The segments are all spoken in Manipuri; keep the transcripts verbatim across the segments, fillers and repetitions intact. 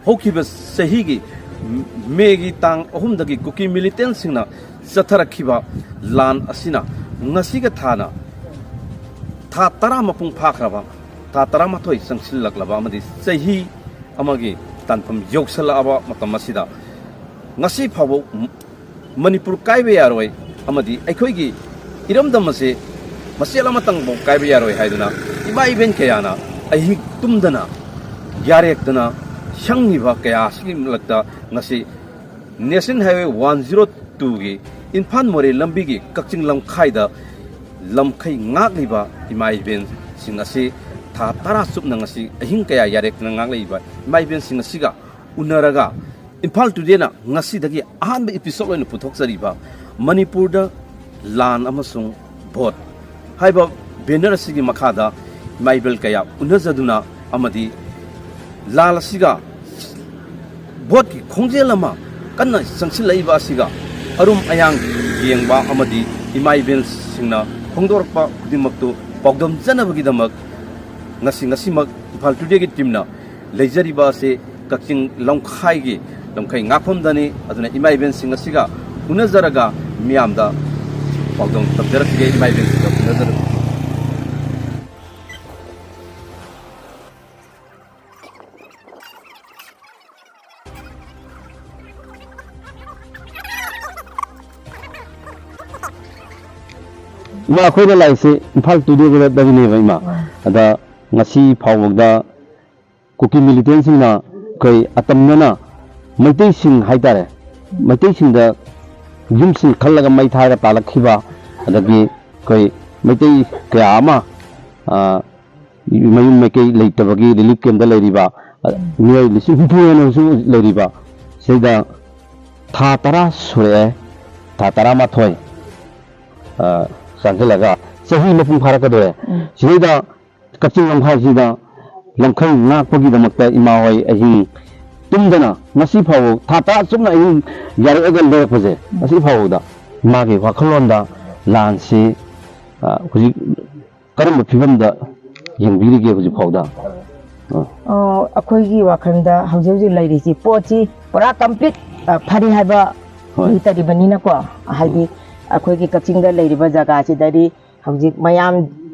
ꯍꯧꯈꯤꯕ ꯆꯍꯤꯒꯤ ꯃꯦꯒꯤ ꯇꯥꯡ ꯑꯍꯨꯝꯗꯒꯤ ꯀꯨꯀꯤ ꯃꯤꯂꯤꯇꯦꯟꯁꯤꯡꯅ ꯆꯠꯊꯔꯛꯈꯤꯕ ꯂꯥꯟ ꯑꯁꯤꯅ ꯉꯁꯤꯒ ꯊꯥꯅ ꯊꯥ ꯇꯔꯥ ꯃꯄꯨꯡ ꯐꯥꯈ꯭ꯔꯕ, ꯊꯥ ꯇꯔꯥꯃꯥꯊꯣꯏ ꯆꯪꯁꯤꯜꯂꯛꯂꯕ ꯑꯃꯗꯤ ꯆꯍꯤ ꯑꯃꯒꯤ ꯇꯥꯟꯐꯝ ꯌꯧꯁꯜꯂꯛꯂꯕ ꯃꯇꯝ ꯑꯁꯤꯗ ꯉꯁꯤ ꯐꯥꯎꯕ ꯃꯅꯤꯄꯨꯔ ꯀꯥꯏꯕ ꯌꯥꯔꯣꯏ ꯑꯃꯗꯤ ꯑꯩꯈꯣꯏꯒꯤ ꯏꯔꯝꯗꯝ ꯑꯁꯤ ꯃꯆꯦꯠ ꯑꯃꯇꯪꯐꯥꯎ ꯀꯥꯏꯕ ꯌꯥꯔꯣꯏ ꯍꯥꯏꯗꯨꯅ ꯏꯃꯥ ꯏꯕꯦꯟ ꯀꯌꯥꯅ ꯑꯍꯤꯡ ꯇꯨꯝꯗꯅ ꯌꯥꯔꯦꯛꯇꯅ ꯁꯪꯉꯤꯕ ꯀꯌꯥ ꯑꯁꯤꯒꯤ ꯃꯔꯛꯇ ꯉꯁꯤ National Highway one zero two ꯒꯤ ꯏꯝꯐꯥꯜ ꯃꯣꯔꯦ ꯂꯝꯕꯤꯒꯤ ꯀꯛꯆꯤꯡ ꯂꯝꯈꯥꯏꯗ ꯂꯝꯈꯩ ꯉꯥꯛꯂꯤꯕ ꯏꯃꯥ ꯏꯕꯦꯟꯁꯤꯡ ꯑꯁꯤ ꯊꯥ ꯇꯔꯥ ꯆꯨꯞꯅ ꯉꯁꯤ ꯑꯍꯤꯡ ꯀꯌꯥ ꯌꯥꯔꯦꯛꯇꯅ ꯉꯥꯛꯂꯛꯏꯕ ꯏꯃꯥ ꯏꯕꯦꯟꯁꯤꯡ ꯑꯁꯤꯒ ꯎꯅꯔꯒ ꯏꯝꯐꯥꯜ ꯇꯨꯗꯦꯅ ꯉꯁꯤꯗꯒꯤ ꯑꯍꯥꯟꯕ episode ꯑꯣꯏꯅ ꯄꯨꯊꯣꯛꯆꯔꯤꯕ ꯃꯅꯤꯄꯨꯔꯗ ꯂꯥꯟ ꯑꯃꯁꯨꯡ ꯚꯣꯠ ꯍꯥꯏꯕ banner ꯑꯁꯤꯒꯤ ꯃꯈꯥꯗ ꯏꯃꯥ ꯏꯕꯦꯜ ꯀꯌꯥ ꯎꯅꯖꯗꯨꯅ ꯑꯃꯗꯤ ꯂꯥꯟ ꯑꯁꯤꯒ ꯚꯣꯠꯀꯤ ꯈꯣꯡꯖꯦꯜ ꯑꯃ ꯀꯟꯅ ꯆꯪꯁꯤꯜꯂꯛꯏꯕ ꯑꯁꯤꯒ ꯑꯔꯨꯝ ꯑꯌꯥꯡ ꯌꯦꯡꯕ ꯑꯃꯗꯤ ꯏꯃꯥ ꯏꯕꯦꯜꯁꯤꯡꯅ ꯐꯣꯡꯗꯣꯔꯛꯄ ꯈꯨꯗꯤꯡꯃꯛꯇꯨ ꯄꯥꯎꯗꯝꯖꯅꯕꯒꯤꯗꯃꯛ ꯉꯁꯤ ꯉꯁꯤꯃꯛ ꯏꯝꯐꯥꯜ ꯇꯨꯗꯦꯒꯤ teamꯅ ꯂꯩꯖꯔꯤꯕ ꯑꯁꯤ ꯀꯛꯆꯤꯡ ꯂꯝꯈꯥꯏꯒꯤ ꯂꯝꯈꯩ ꯉꯥꯛꯐꯝꯗꯅꯤ꯫ ꯑꯗꯨꯅ ꯏꯃꯥ ꯏꯕꯦꯟꯁꯤꯡ ꯑꯁꯤꯒ ꯎꯅꯖꯔꯒ ꯃꯤꯌꯥꯝꯗ ꯄꯥꯎꯗꯝ ꯇꯝꯖꯔꯛꯈꯤꯒꯦ꯫ ꯏꯃꯥ ꯏꯕꯦꯟꯁꯤꯡꯒ ꯎꯅꯖꯔꯒ ꯏꯃꯥ, ꯑꯩꯈꯣꯏꯅ ꯂꯥꯛꯏꯁꯤ ꯏꯝꯐꯥꯜ ꯇꯨꯗꯦꯒꯤꯗꯒꯤꯅꯦꯕ ꯏꯃꯥ꯫ ꯑꯗ ꯉꯁꯤ ꯐꯥꯎꯕꯗ ꯀꯨꯀꯤ ꯃꯤꯂꯤꯇꯦꯟꯁꯤꯡꯅ ꯑꯩꯈꯣꯏ ꯑꯇꯝꯅꯅ ꯃꯩꯇꯩꯁꯤꯡ ꯍꯥꯏꯇꯥꯔꯦ, ꯃꯩꯇꯩꯁꯤꯡꯗ ꯌꯨꯝꯁꯤꯡ ꯈꯜꯂꯒ ꯃꯩ ꯊꯥꯔꯒ ꯇꯥꯜꯂꯛꯈꯤꯕ, ꯑꯗꯒꯤ ꯑꯩꯈꯣꯏ ꯃꯩꯇꯩ ꯀꯌꯥ ꯑꯃ, ꯑ, ꯃꯌꯨꯝ ꯃꯩꯀꯩ ꯂꯩꯇꯕꯒꯤ relief campꯇ ꯂꯩꯔꯤꯕ, ꯑ, ꯃꯤꯑꯣꯏ ꯂꯤꯁꯤꯡ ꯍꯨꯝꯐꯨ ꯍꯦꯟꯅꯁꯨ ꯂꯩꯔꯤꯕ, ꯁꯤꯗ ꯊꯥ ꯇꯔꯥ ꯁꯨꯔꯛꯑꯦ, ꯊꯥ ꯇꯔꯥꯃꯥꯊꯣꯏ, ꯑ, ꯆꯪꯁꯤꯜꯂꯒ ꯆꯍꯤ ꯃꯄꯨꯡ ꯐꯥꯔꯛꯀꯗꯧꯔꯦ꯫ ꯎꯝ꯫ ꯁꯤꯗꯩꯗ ꯀꯛꯆꯤꯡ ꯂꯝꯈꯥꯏꯁꯤꯗ ꯂꯝꯈꯩ ꯉꯥꯛꯄꯒꯤꯗꯃꯛꯇ ꯏꯃꯥ ꯍꯣꯏ ꯑꯍꯤꯡ ꯇꯨꯝꯗꯅ ꯉꯁꯤ ꯐꯥꯎꯕ ꯊꯥ ꯇꯔꯥ ꯆꯨꯞꯅ ꯑꯍꯤꯡ ꯌꯥꯔꯛꯑꯒ ꯂꯩꯔꯛꯄꯁꯦ, ꯉꯁꯤ ꯐꯥꯎꯕꯗ ꯏꯃꯥꯒꯤ ꯋꯥꯈꯜꯂꯣꯟꯗ ꯂꯥꯟꯁꯤ, ꯑ, ꯍꯧꯖꯤꯛ ꯀꯔꯝꯕ ꯐꯤꯕꯝꯗ ꯌꯦꯡꯕꯤꯔꯤꯒꯦ ꯍꯧꯖꯤꯛ ꯐꯥꯎꯗ? ꯑ, ꯑꯩꯈꯣꯏꯒꯤ ꯋꯥꯈꯜꯗ ꯍꯧꯖꯤꯛ ꯍꯧꯖꯤꯛ ꯂꯩꯔꯤꯁꯤ ꯄꯣꯠꯁꯤ ꯄꯨꯔꯥ complete, ꯑ, ꯐꯔꯦ ꯍꯥꯏꯕ ꯍꯣꯏ꯫ ꯂꯩꯇꯔꯤꯕꯅꯤꯅꯀꯣ, ꯍꯥꯏꯗꯤ ꯑꯩꯈꯣꯏꯒꯤ ꯀꯛꯆꯤꯡꯗ ꯂꯩꯔꯤꯕ ꯖꯒꯥꯁꯤꯗꯗꯤ ꯍꯧꯖꯤꯛ ꯃꯌꯥꯝ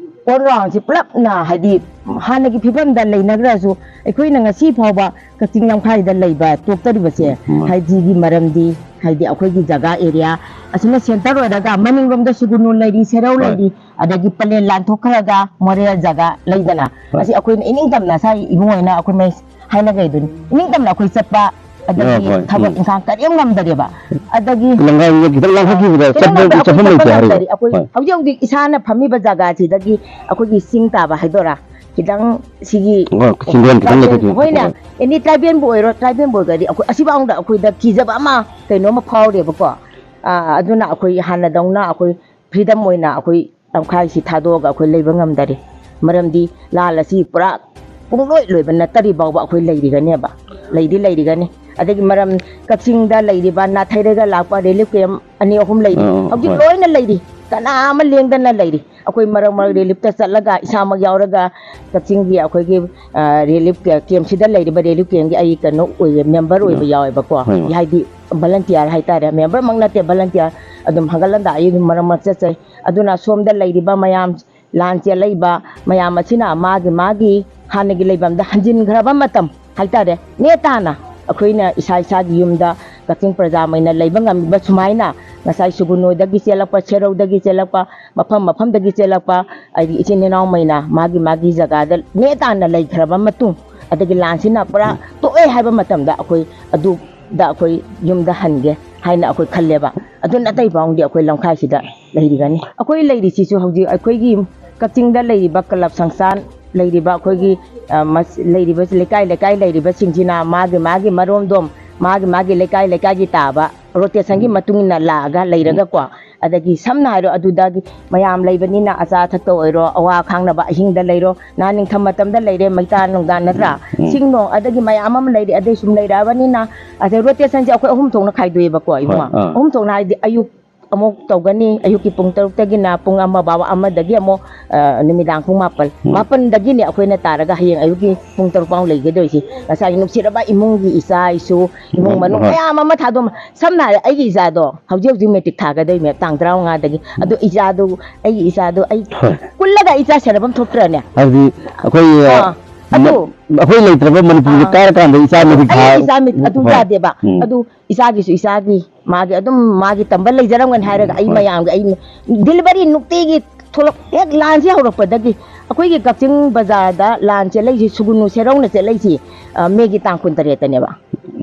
all round ꯁꯤ ꯄꯨꯂꯞꯅ, ꯍꯥꯏꯗꯤ ꯍꯥꯟꯅꯒꯤ ꯐꯤꯕꯝꯗ ꯂꯩꯅꯈ꯭ꯔꯁꯨ, ꯑꯩꯈꯣꯏꯅ ꯉꯁꯤ ꯐꯥꯎꯕ ꯀꯛꯆꯤꯡ ꯂꯝꯈꯥꯏꯗ ꯂꯩꯕ ꯇꯣꯛꯇꯔꯤꯕꯁꯦ, ꯎꯝ, ꯃꯥꯅꯤ꯫ ꯍꯥꯏꯗꯤꯒꯤ ꯃꯔꯝꯗꯤ, ꯍꯥꯏꯗꯤ ꯑꯩꯈꯣꯏꯒꯤ ꯖꯒꯥ area ꯑꯁꯤꯅ centre ꯑꯣꯏꯔꯒ ꯃꯅꯤꯡꯂꯣꯝꯗ ꯁꯨꯒꯨꯅꯨ ꯂꯩꯔꯤ, ꯁꯦꯔꯧ ꯍꯣꯏ꯫ ꯂꯩꯔꯤ, ꯑꯗꯒꯤ ꯄꯂꯦꯟ ꯂꯥꯟꯊꯣꯛꯈ꯭ꯔꯒ ꯃꯣꯔꯦ ꯖꯒꯥ ꯂꯩꯗꯅ, ꯍꯣꯏ꯫ ꯑꯁꯤ ꯑꯩꯈꯣꯏꯅ ꯏꯅꯤꯡ ꯇꯝꯅ ꯉꯁꯥꯏ ꯏꯕꯨꯡꯉꯣꯅ ꯑꯩꯈꯣꯏ ꯃꯩ ꯍꯥꯏꯅꯈꯩꯗꯨꯅꯤ, ꯏꯅꯤꯡ ꯇꯝꯅ ꯑꯩꯈꯣꯏ ꯆꯠꯄ, ꯑꯗꯒꯤ ꯍꯣꯏ, ꯍꯣꯏ, ꯊꯕꯛ ꯎꯝ꯫ ꯏꯪꯈꯥꯡ ꯀꯔꯤꯝ ꯉꯝꯗꯔꯦꯕ꯫ ꯑꯗꯒꯤ ꯂꯝꯈꯥꯏꯗ ꯈꯤꯇꯪ ꯂꯥꯟꯊꯣꯛꯈꯤꯕꯗ ꯀꯔꯤꯝ ꯆꯠꯄ, ꯉꯝꯗ-, ꯑꯩꯈꯣꯏ ꯆꯠꯐꯝ ꯆꯠꯄ ꯂꯩꯇꯦ ꯍꯥꯏꯔꯤꯕ꯫ ꯉꯝꯗꯔꯦ꯫ ꯑꯩꯈꯣꯏ ꯍꯣꯏ꯫ ꯍꯧꯖꯤꯛ ꯍꯧꯖꯤꯛ ꯏꯁꯥꯅ ꯐꯝꯃꯤꯕ ꯖꯒꯥꯁꯤꯗꯒꯤ ꯑꯩꯈꯣꯏꯒꯤ ꯆꯤꯡ ꯇꯥꯕ ꯍꯥꯏꯗꯣꯏꯔꯥ, ꯈꯤꯇꯪ ꯁꯤꯒꯤ ꯍꯣꯏ, ꯆꯤꯡꯗꯣꯟ ꯈꯤꯇꯪ ꯇ꯭ꯔꯥꯏꯕꯦꯜ, ꯂꯩꯈꯠꯈꯤꯕ꯫ ꯍꯣꯏꯅꯦ, ꯍꯣꯏ꯫ Any ꯇ꯭ꯔꯥꯏꯕꯦꯜꯕꯨ ꯑꯣꯏꯔꯣ, ꯇ꯭ꯔꯥꯏꯕꯦꯜꯕꯨ ꯑꯣꯏꯔꯒꯗꯤ ꯑꯩꯈꯣꯏ ꯑꯁꯤꯐꯥꯎꯗ ꯑꯩꯈꯣꯏꯗ ꯀꯤꯖꯕ ꯑꯃ, ꯀꯩꯅꯣꯝꯃ ꯐꯥꯎꯔꯦꯕꯀꯣ꯫ ꯑꯥ, ꯑꯗꯨꯅ ꯑꯩꯈꯣꯏ ꯍꯥꯟꯅꯗꯧꯅ ꯑꯩꯈꯣꯏ freedom ꯑꯣꯏꯅ ꯑꯩꯈꯣꯏ ꯂꯝꯈꯥꯏꯁꯤ ꯊꯥꯗꯣꯛꯑꯒ ꯑꯩꯈꯣꯏ ꯂꯩꯕ ꯉꯝꯗꯔꯦ꯫ ꯃꯔꯝꯗꯤ ꯂꯥꯟ ꯑꯁꯤ ꯄꯨꯔꯥ ꯄꯨꯡꯂꯣꯏ ꯂꯣꯏꯕ ꯅꯠꯇꯔꯤ ꯐꯥꯎꯕ ꯑꯩꯈꯣꯏ ꯂꯩꯔꯤꯒꯅꯦꯕ, ꯂꯩꯗꯤ ꯂꯩꯔꯤꯒꯅꯤ꯫ ꯑꯗꯒꯤ ꯃꯔꯝ ꯀꯛꯆꯤꯡꯗ ꯂꯩꯔꯤꯕ ꯅꯥꯊꯩꯔꯒ ꯂꯥꯛꯄ relief camp ꯑꯅꯤ ꯑꯍꯨꯝ ꯂꯩꯔꯤ, ꯑꯥ, ꯑꯥ, ꯍꯧꯖꯤꯛ ꯍꯣꯏ꯫ ꯂꯣꯏꯅ ꯂꯩꯔꯤ, ꯀꯅꯥ ꯑꯃ ꯂꯦꯡꯗꯅ ꯂꯩꯔꯤ꯫ ꯑꯩꯈꯣꯏ ꯃꯔꯛ ꯃꯔꯛ relief ꯇ ꯆꯠꯂꯒ ꯏꯁꯥꯃꯛ ꯌꯥꯎꯔꯒ ꯀꯛꯆꯤꯡꯒꯤ ꯑꯩꯈꯣꯏꯒꯤ, ꯑ, relief camp ꯁꯤꯗ ꯂꯩꯔꯤꯕ relief camp ꯀꯤ ꯑꯩ ꯀꯩꯅꯣ ꯑꯣꯏꯌꯦ, member ꯑꯣꯏꯕ ꯎꯝ꯫ ꯌꯥꯎꯋꯦꯕꯀꯣ꯫ ꯍꯣꯏ, ꯍꯣꯏ꯫ ꯍꯥꯏꯗꯤ volunteer ꯍꯥꯏꯇꯥꯔꯦ, member ꯃꯛ ꯅꯠꯇꯦ, volunteer꯫ ꯑꯗꯨꯝ ꯍꯪꯒꯠ ꯍꯟꯗ ꯑꯩ ꯑꯗꯨꯝ ꯃꯔꯛ ꯃꯔꯛ ꯆꯠꯆꯩ꯫ ꯑꯗꯨꯅ ꯁꯣꯝꯗ ꯂꯩꯔꯤꯕ ꯃꯌꯥꯝ, ꯂꯥꯟ ꯆꯦꯜꯂꯛꯏꯕ ꯃꯌꯥꯝ ꯑꯁꯤꯅ ꯃꯥꯒꯤ ꯃꯥꯒꯤ ꯍꯥꯟꯅꯒꯤ ꯂꯩꯐꯝꯗ ꯍꯟꯖꯤꯟꯈ꯭ꯔꯕ ꯃꯇꯝ ꯍꯥꯏꯇꯥꯔꯦ, ꯅꯦ ꯇꯥꯅ ꯑꯩꯈꯣꯏꯅ ꯏꯁꯥ ꯏꯁꯥꯒꯤ ꯌꯨꯝꯗ ꯀꯛꯆꯤꯡ ꯄ꯭ꯔꯖꯥꯃꯩꯅ ꯂꯩꯕ ꯉꯝꯃꯤꯕ ꯁꯨꯃꯥꯏꯅ ꯉꯁꯥꯏ ꯁꯨꯒꯨꯅꯨꯗꯒꯤ ꯆꯦꯜꯂꯛꯄ, ꯁꯦꯔꯧꯗꯒꯤ ꯆꯦꯜꯂꯛꯄ, ꯃꯐꯝ ꯃꯐꯝꯗꯒꯤ ꯆꯦꯜꯂꯛꯄ ꯑꯩꯒꯤ ꯏꯆꯤꯟ ꯏꯅꯥꯎꯃꯩꯅ ꯃꯥꯒꯤ ꯃꯥꯒꯤ ꯖꯒꯥꯗ ꯅꯦ ꯇꯥꯅ ꯂꯩꯈ꯭ꯔꯕ ꯃꯇꯨꯡ, ꯑꯗꯒꯤ ꯂꯥꯟꯁꯤꯅ ꯄꯨꯔꯥ ꯇꯣꯛꯑꯦ ꯍꯥꯏꯕ ꯃꯇꯝꯗ ꯑꯩꯈꯣꯏ ꯑꯗꯨꯗ ꯑꯩꯈꯣꯏ ꯌꯨꯝꯗ ꯍꯟꯒꯦ ꯍꯥꯏꯅ ꯑꯩꯈꯣꯏ ꯈꯜꯂꯦꯕ꯫ ꯑꯗꯨ ꯅꯠꯇꯩ ꯐꯥꯎꯗꯤ ꯑꯩꯈꯣꯏ ꯂꯝꯈꯥꯏꯁꯤꯗ ꯂꯩꯔꯤꯒꯅꯤ꯫ ꯑꯩꯈꯣꯏ ꯂꯩꯔꯤꯁꯤꯁꯨ ꯍꯧꯖꯤꯛ ꯑꯩꯈꯣꯏꯒꯤ ꯀꯛꯆꯤꯡꯗ ꯂꯩꯔꯤꯕ club ꯁꯪꯁꯊꯥꯟ ꯂꯩꯔꯤꯕ ꯑꯩꯈꯣꯏꯒꯤ, ꯑ, ꯃꯁ-, ꯂꯩꯔꯤꯕ ꯂꯩꯀꯥꯏ ꯂꯩꯀꯥꯏ ꯂꯩꯔꯤꯕꯁꯤꯡꯁꯤꯅ ꯃꯥꯒꯤ ꯃꯥꯒꯤ ꯃꯔꯣꯝꯗꯣꯝ, ꯃꯥꯒꯤ ꯃꯥꯒꯤ ꯂꯩꯀꯥꯏ ꯂꯩꯀꯥꯏꯒꯤ ꯇꯥꯕ rotation ꯒꯤ ꯃꯇꯨꯡ ꯏꯟꯅ ꯂꯥꯛꯑꯒ ꯂꯩꯔꯒꯀꯣ, ꯑꯗꯒꯤ ꯁꯝꯅ ꯍꯥꯏꯔꯣ ꯑꯗꯨꯗꯒꯤ ꯃꯌꯥꯝ ꯂꯩꯕꯅꯤꯅ ꯑꯆꯥ ꯑꯊꯛꯇ ꯑꯣꯏꯔꯣ, ꯑꯋꯥ ꯈꯥꯡꯅꯕ ꯑꯍꯤꯡꯗ ꯂꯩꯔꯣ, ꯅꯍꯥ ꯅꯤꯡꯊꯝ ꯃꯇꯝꯗ ꯂꯩꯔꯦ, ꯃꯩꯇꯥꯟ ꯅꯨꯡꯗꯥꯟ ꯅꯠꯇ꯭ꯔꯥ? ꯎꯝ꯫ ꯁꯤꯡ ꯅꯣꯡ ꯑꯗꯒꯤ ꯃꯌꯥꯝ ꯑꯃ ꯂꯩꯔꯦ, ꯑꯗꯩ ꯁꯨꯝ ꯂꯩꯔꯛꯑꯕꯅꯤꯅ ꯑꯗꯩ rotation ꯁꯦ ꯑꯩꯈꯣꯏ ꯑꯍꯨꯝ ꯊꯣꯛꯅ ꯈꯥꯏꯗꯣꯛꯑꯦꯕꯀꯣ ꯏꯕꯨꯡꯉꯣ꯫ ꯍꯣꯏ, ꯑꯥ꯫ ꯑꯍꯨꯝ ꯊꯣꯛꯅ ꯍꯥꯏꯗꯤ ꯑꯌꯨꯛ ꯑꯃꯨꯛ ꯇꯧꯒꯅꯤ꯫ ꯑꯌꯨꯛꯀꯤ ꯄꯨꯡ ꯇꯔꯨꯛꯇꯒꯤꯅ ꯄꯨꯡ ꯑꯃ ꯐꯥꯎ, ꯑꯃꯗꯒꯤ ꯑꯃꯨꯛ, ꯑ, ꯅꯨꯃꯤꯗꯥꯡ ꯄꯨꯡ ꯃꯥꯄꯟ꯫ ꯎꯝ꯫ ꯃꯥꯄꯟꯗꯒꯤꯅꯦ ꯑꯩꯈꯣꯏꯅ ꯇꯥꯔꯒ ꯍꯌꯦꯡ ꯑꯌꯨꯛꯀꯤ ꯄꯨꯡ ꯇꯔꯨꯛ ꯐꯥꯎ ꯂꯩꯒꯗꯣꯏꯁꯤ꯫ ꯉꯁꯥꯏꯒꯤ ꯅꯨꯡꯁꯤꯔꯕ ꯏꯃꯨꯡꯒꯤ ꯏꯆꯥ ꯏꯁꯨ, ꯏꯃꯨꯡ ꯎꯝ, ꯃꯅꯨꯡ ꯍꯣꯏ꯫ ꯃꯌꯥꯝ ꯑꯃ ꯊꯥꯗꯣꯛꯑꯝ-, ꯁꯝꯅ ꯍꯥꯏꯔꯕꯗ ꯑꯩꯒꯤ ꯏꯆꯥꯗꯣ ꯍꯧꯖꯤꯛ ꯍꯧꯖꯤꯛ ꯃꯦꯇ꯭ꯔꯤꯛ ꯊꯥꯒꯗꯣꯏꯅꯦ, ꯇꯥꯡ ꯇꯔꯥꯃꯉꯥꯗꯒꯤ꯫ ꯎꯝ꯫ ꯑꯗꯨ ꯏꯆꯥꯗꯨ, ꯑꯩꯒꯤ ꯏꯆꯥꯗꯨ ꯑꯩ ꯍꯣꯏ꯫ ꯀꯨꯜꯂꯒ ꯑꯩ ꯏꯆꯥ ꯁꯦꯟꯅꯐꯝ ꯊꯣꯛꯇ꯭ꯔꯅꯦ? ꯍꯥꯏꯕꯗꯤ ꯑꯩꯈꯣꯏ, ꯑ, ꯑꯥ, ꯑꯗꯨ ꯃ-, ꯑꯩꯈꯣꯏ ꯂꯩꯇ꯭ꯔꯕ ꯃꯅꯤꯄꯨꯔꯒꯤ ꯑꯥ꯫ ꯀꯥꯏꯔꯀꯥꯟꯗ ꯏꯆꯥ ꯑꯗꯨ ꯃꯦꯇ꯭ꯔꯤꯛ ꯑꯩꯒꯤ ꯊꯥ-, ꯏꯆꯥ ꯃꯤꯠ ꯑꯗꯨ ꯍꯣꯏ꯫ ꯌꯥꯗꯦꯕ꯫ ꯎꯝ꯫ ꯑꯗꯨ ꯏꯆꯥꯒꯤꯁꯨ ꯏꯆꯥꯒꯤ, ꯃꯥꯒꯤ ꯑꯗꯨꯝ ꯃꯥꯒꯤ ꯇꯝꯕ ꯂꯩꯖꯔꯝꯒꯅꯤ ꯍꯥꯏꯔꯒ ꯑꯩ ꯍꯣꯏ꯫ ꯃꯌꯥꯝꯒꯤ ꯑꯩ delivery ꯅꯨꯡꯇꯤꯒꯤ ꯊꯣꯛꯂꯛ-, ꯍꯦꯛ ꯂꯥꯟꯁꯦ ꯍꯧꯔꯛꯄꯗꯒꯤ ꯑꯩꯈꯣꯏꯒꯤ ꯀꯛꯆꯤꯡ ꯕꯖꯥꯔꯗ ꯂꯥꯟ ꯆꯦꯜꯂꯛꯏꯁꯤ, ꯁꯨꯒꯨꯅꯨ ꯁꯦꯔꯧꯅ ꯆꯦꯜꯂꯛꯏꯁꯤ, ꯑ, ꯃꯦꯒꯤ ꯇꯥꯡ ꯀꯨꯟꯇꯔꯦꯠꯇꯅꯦꯕ꯫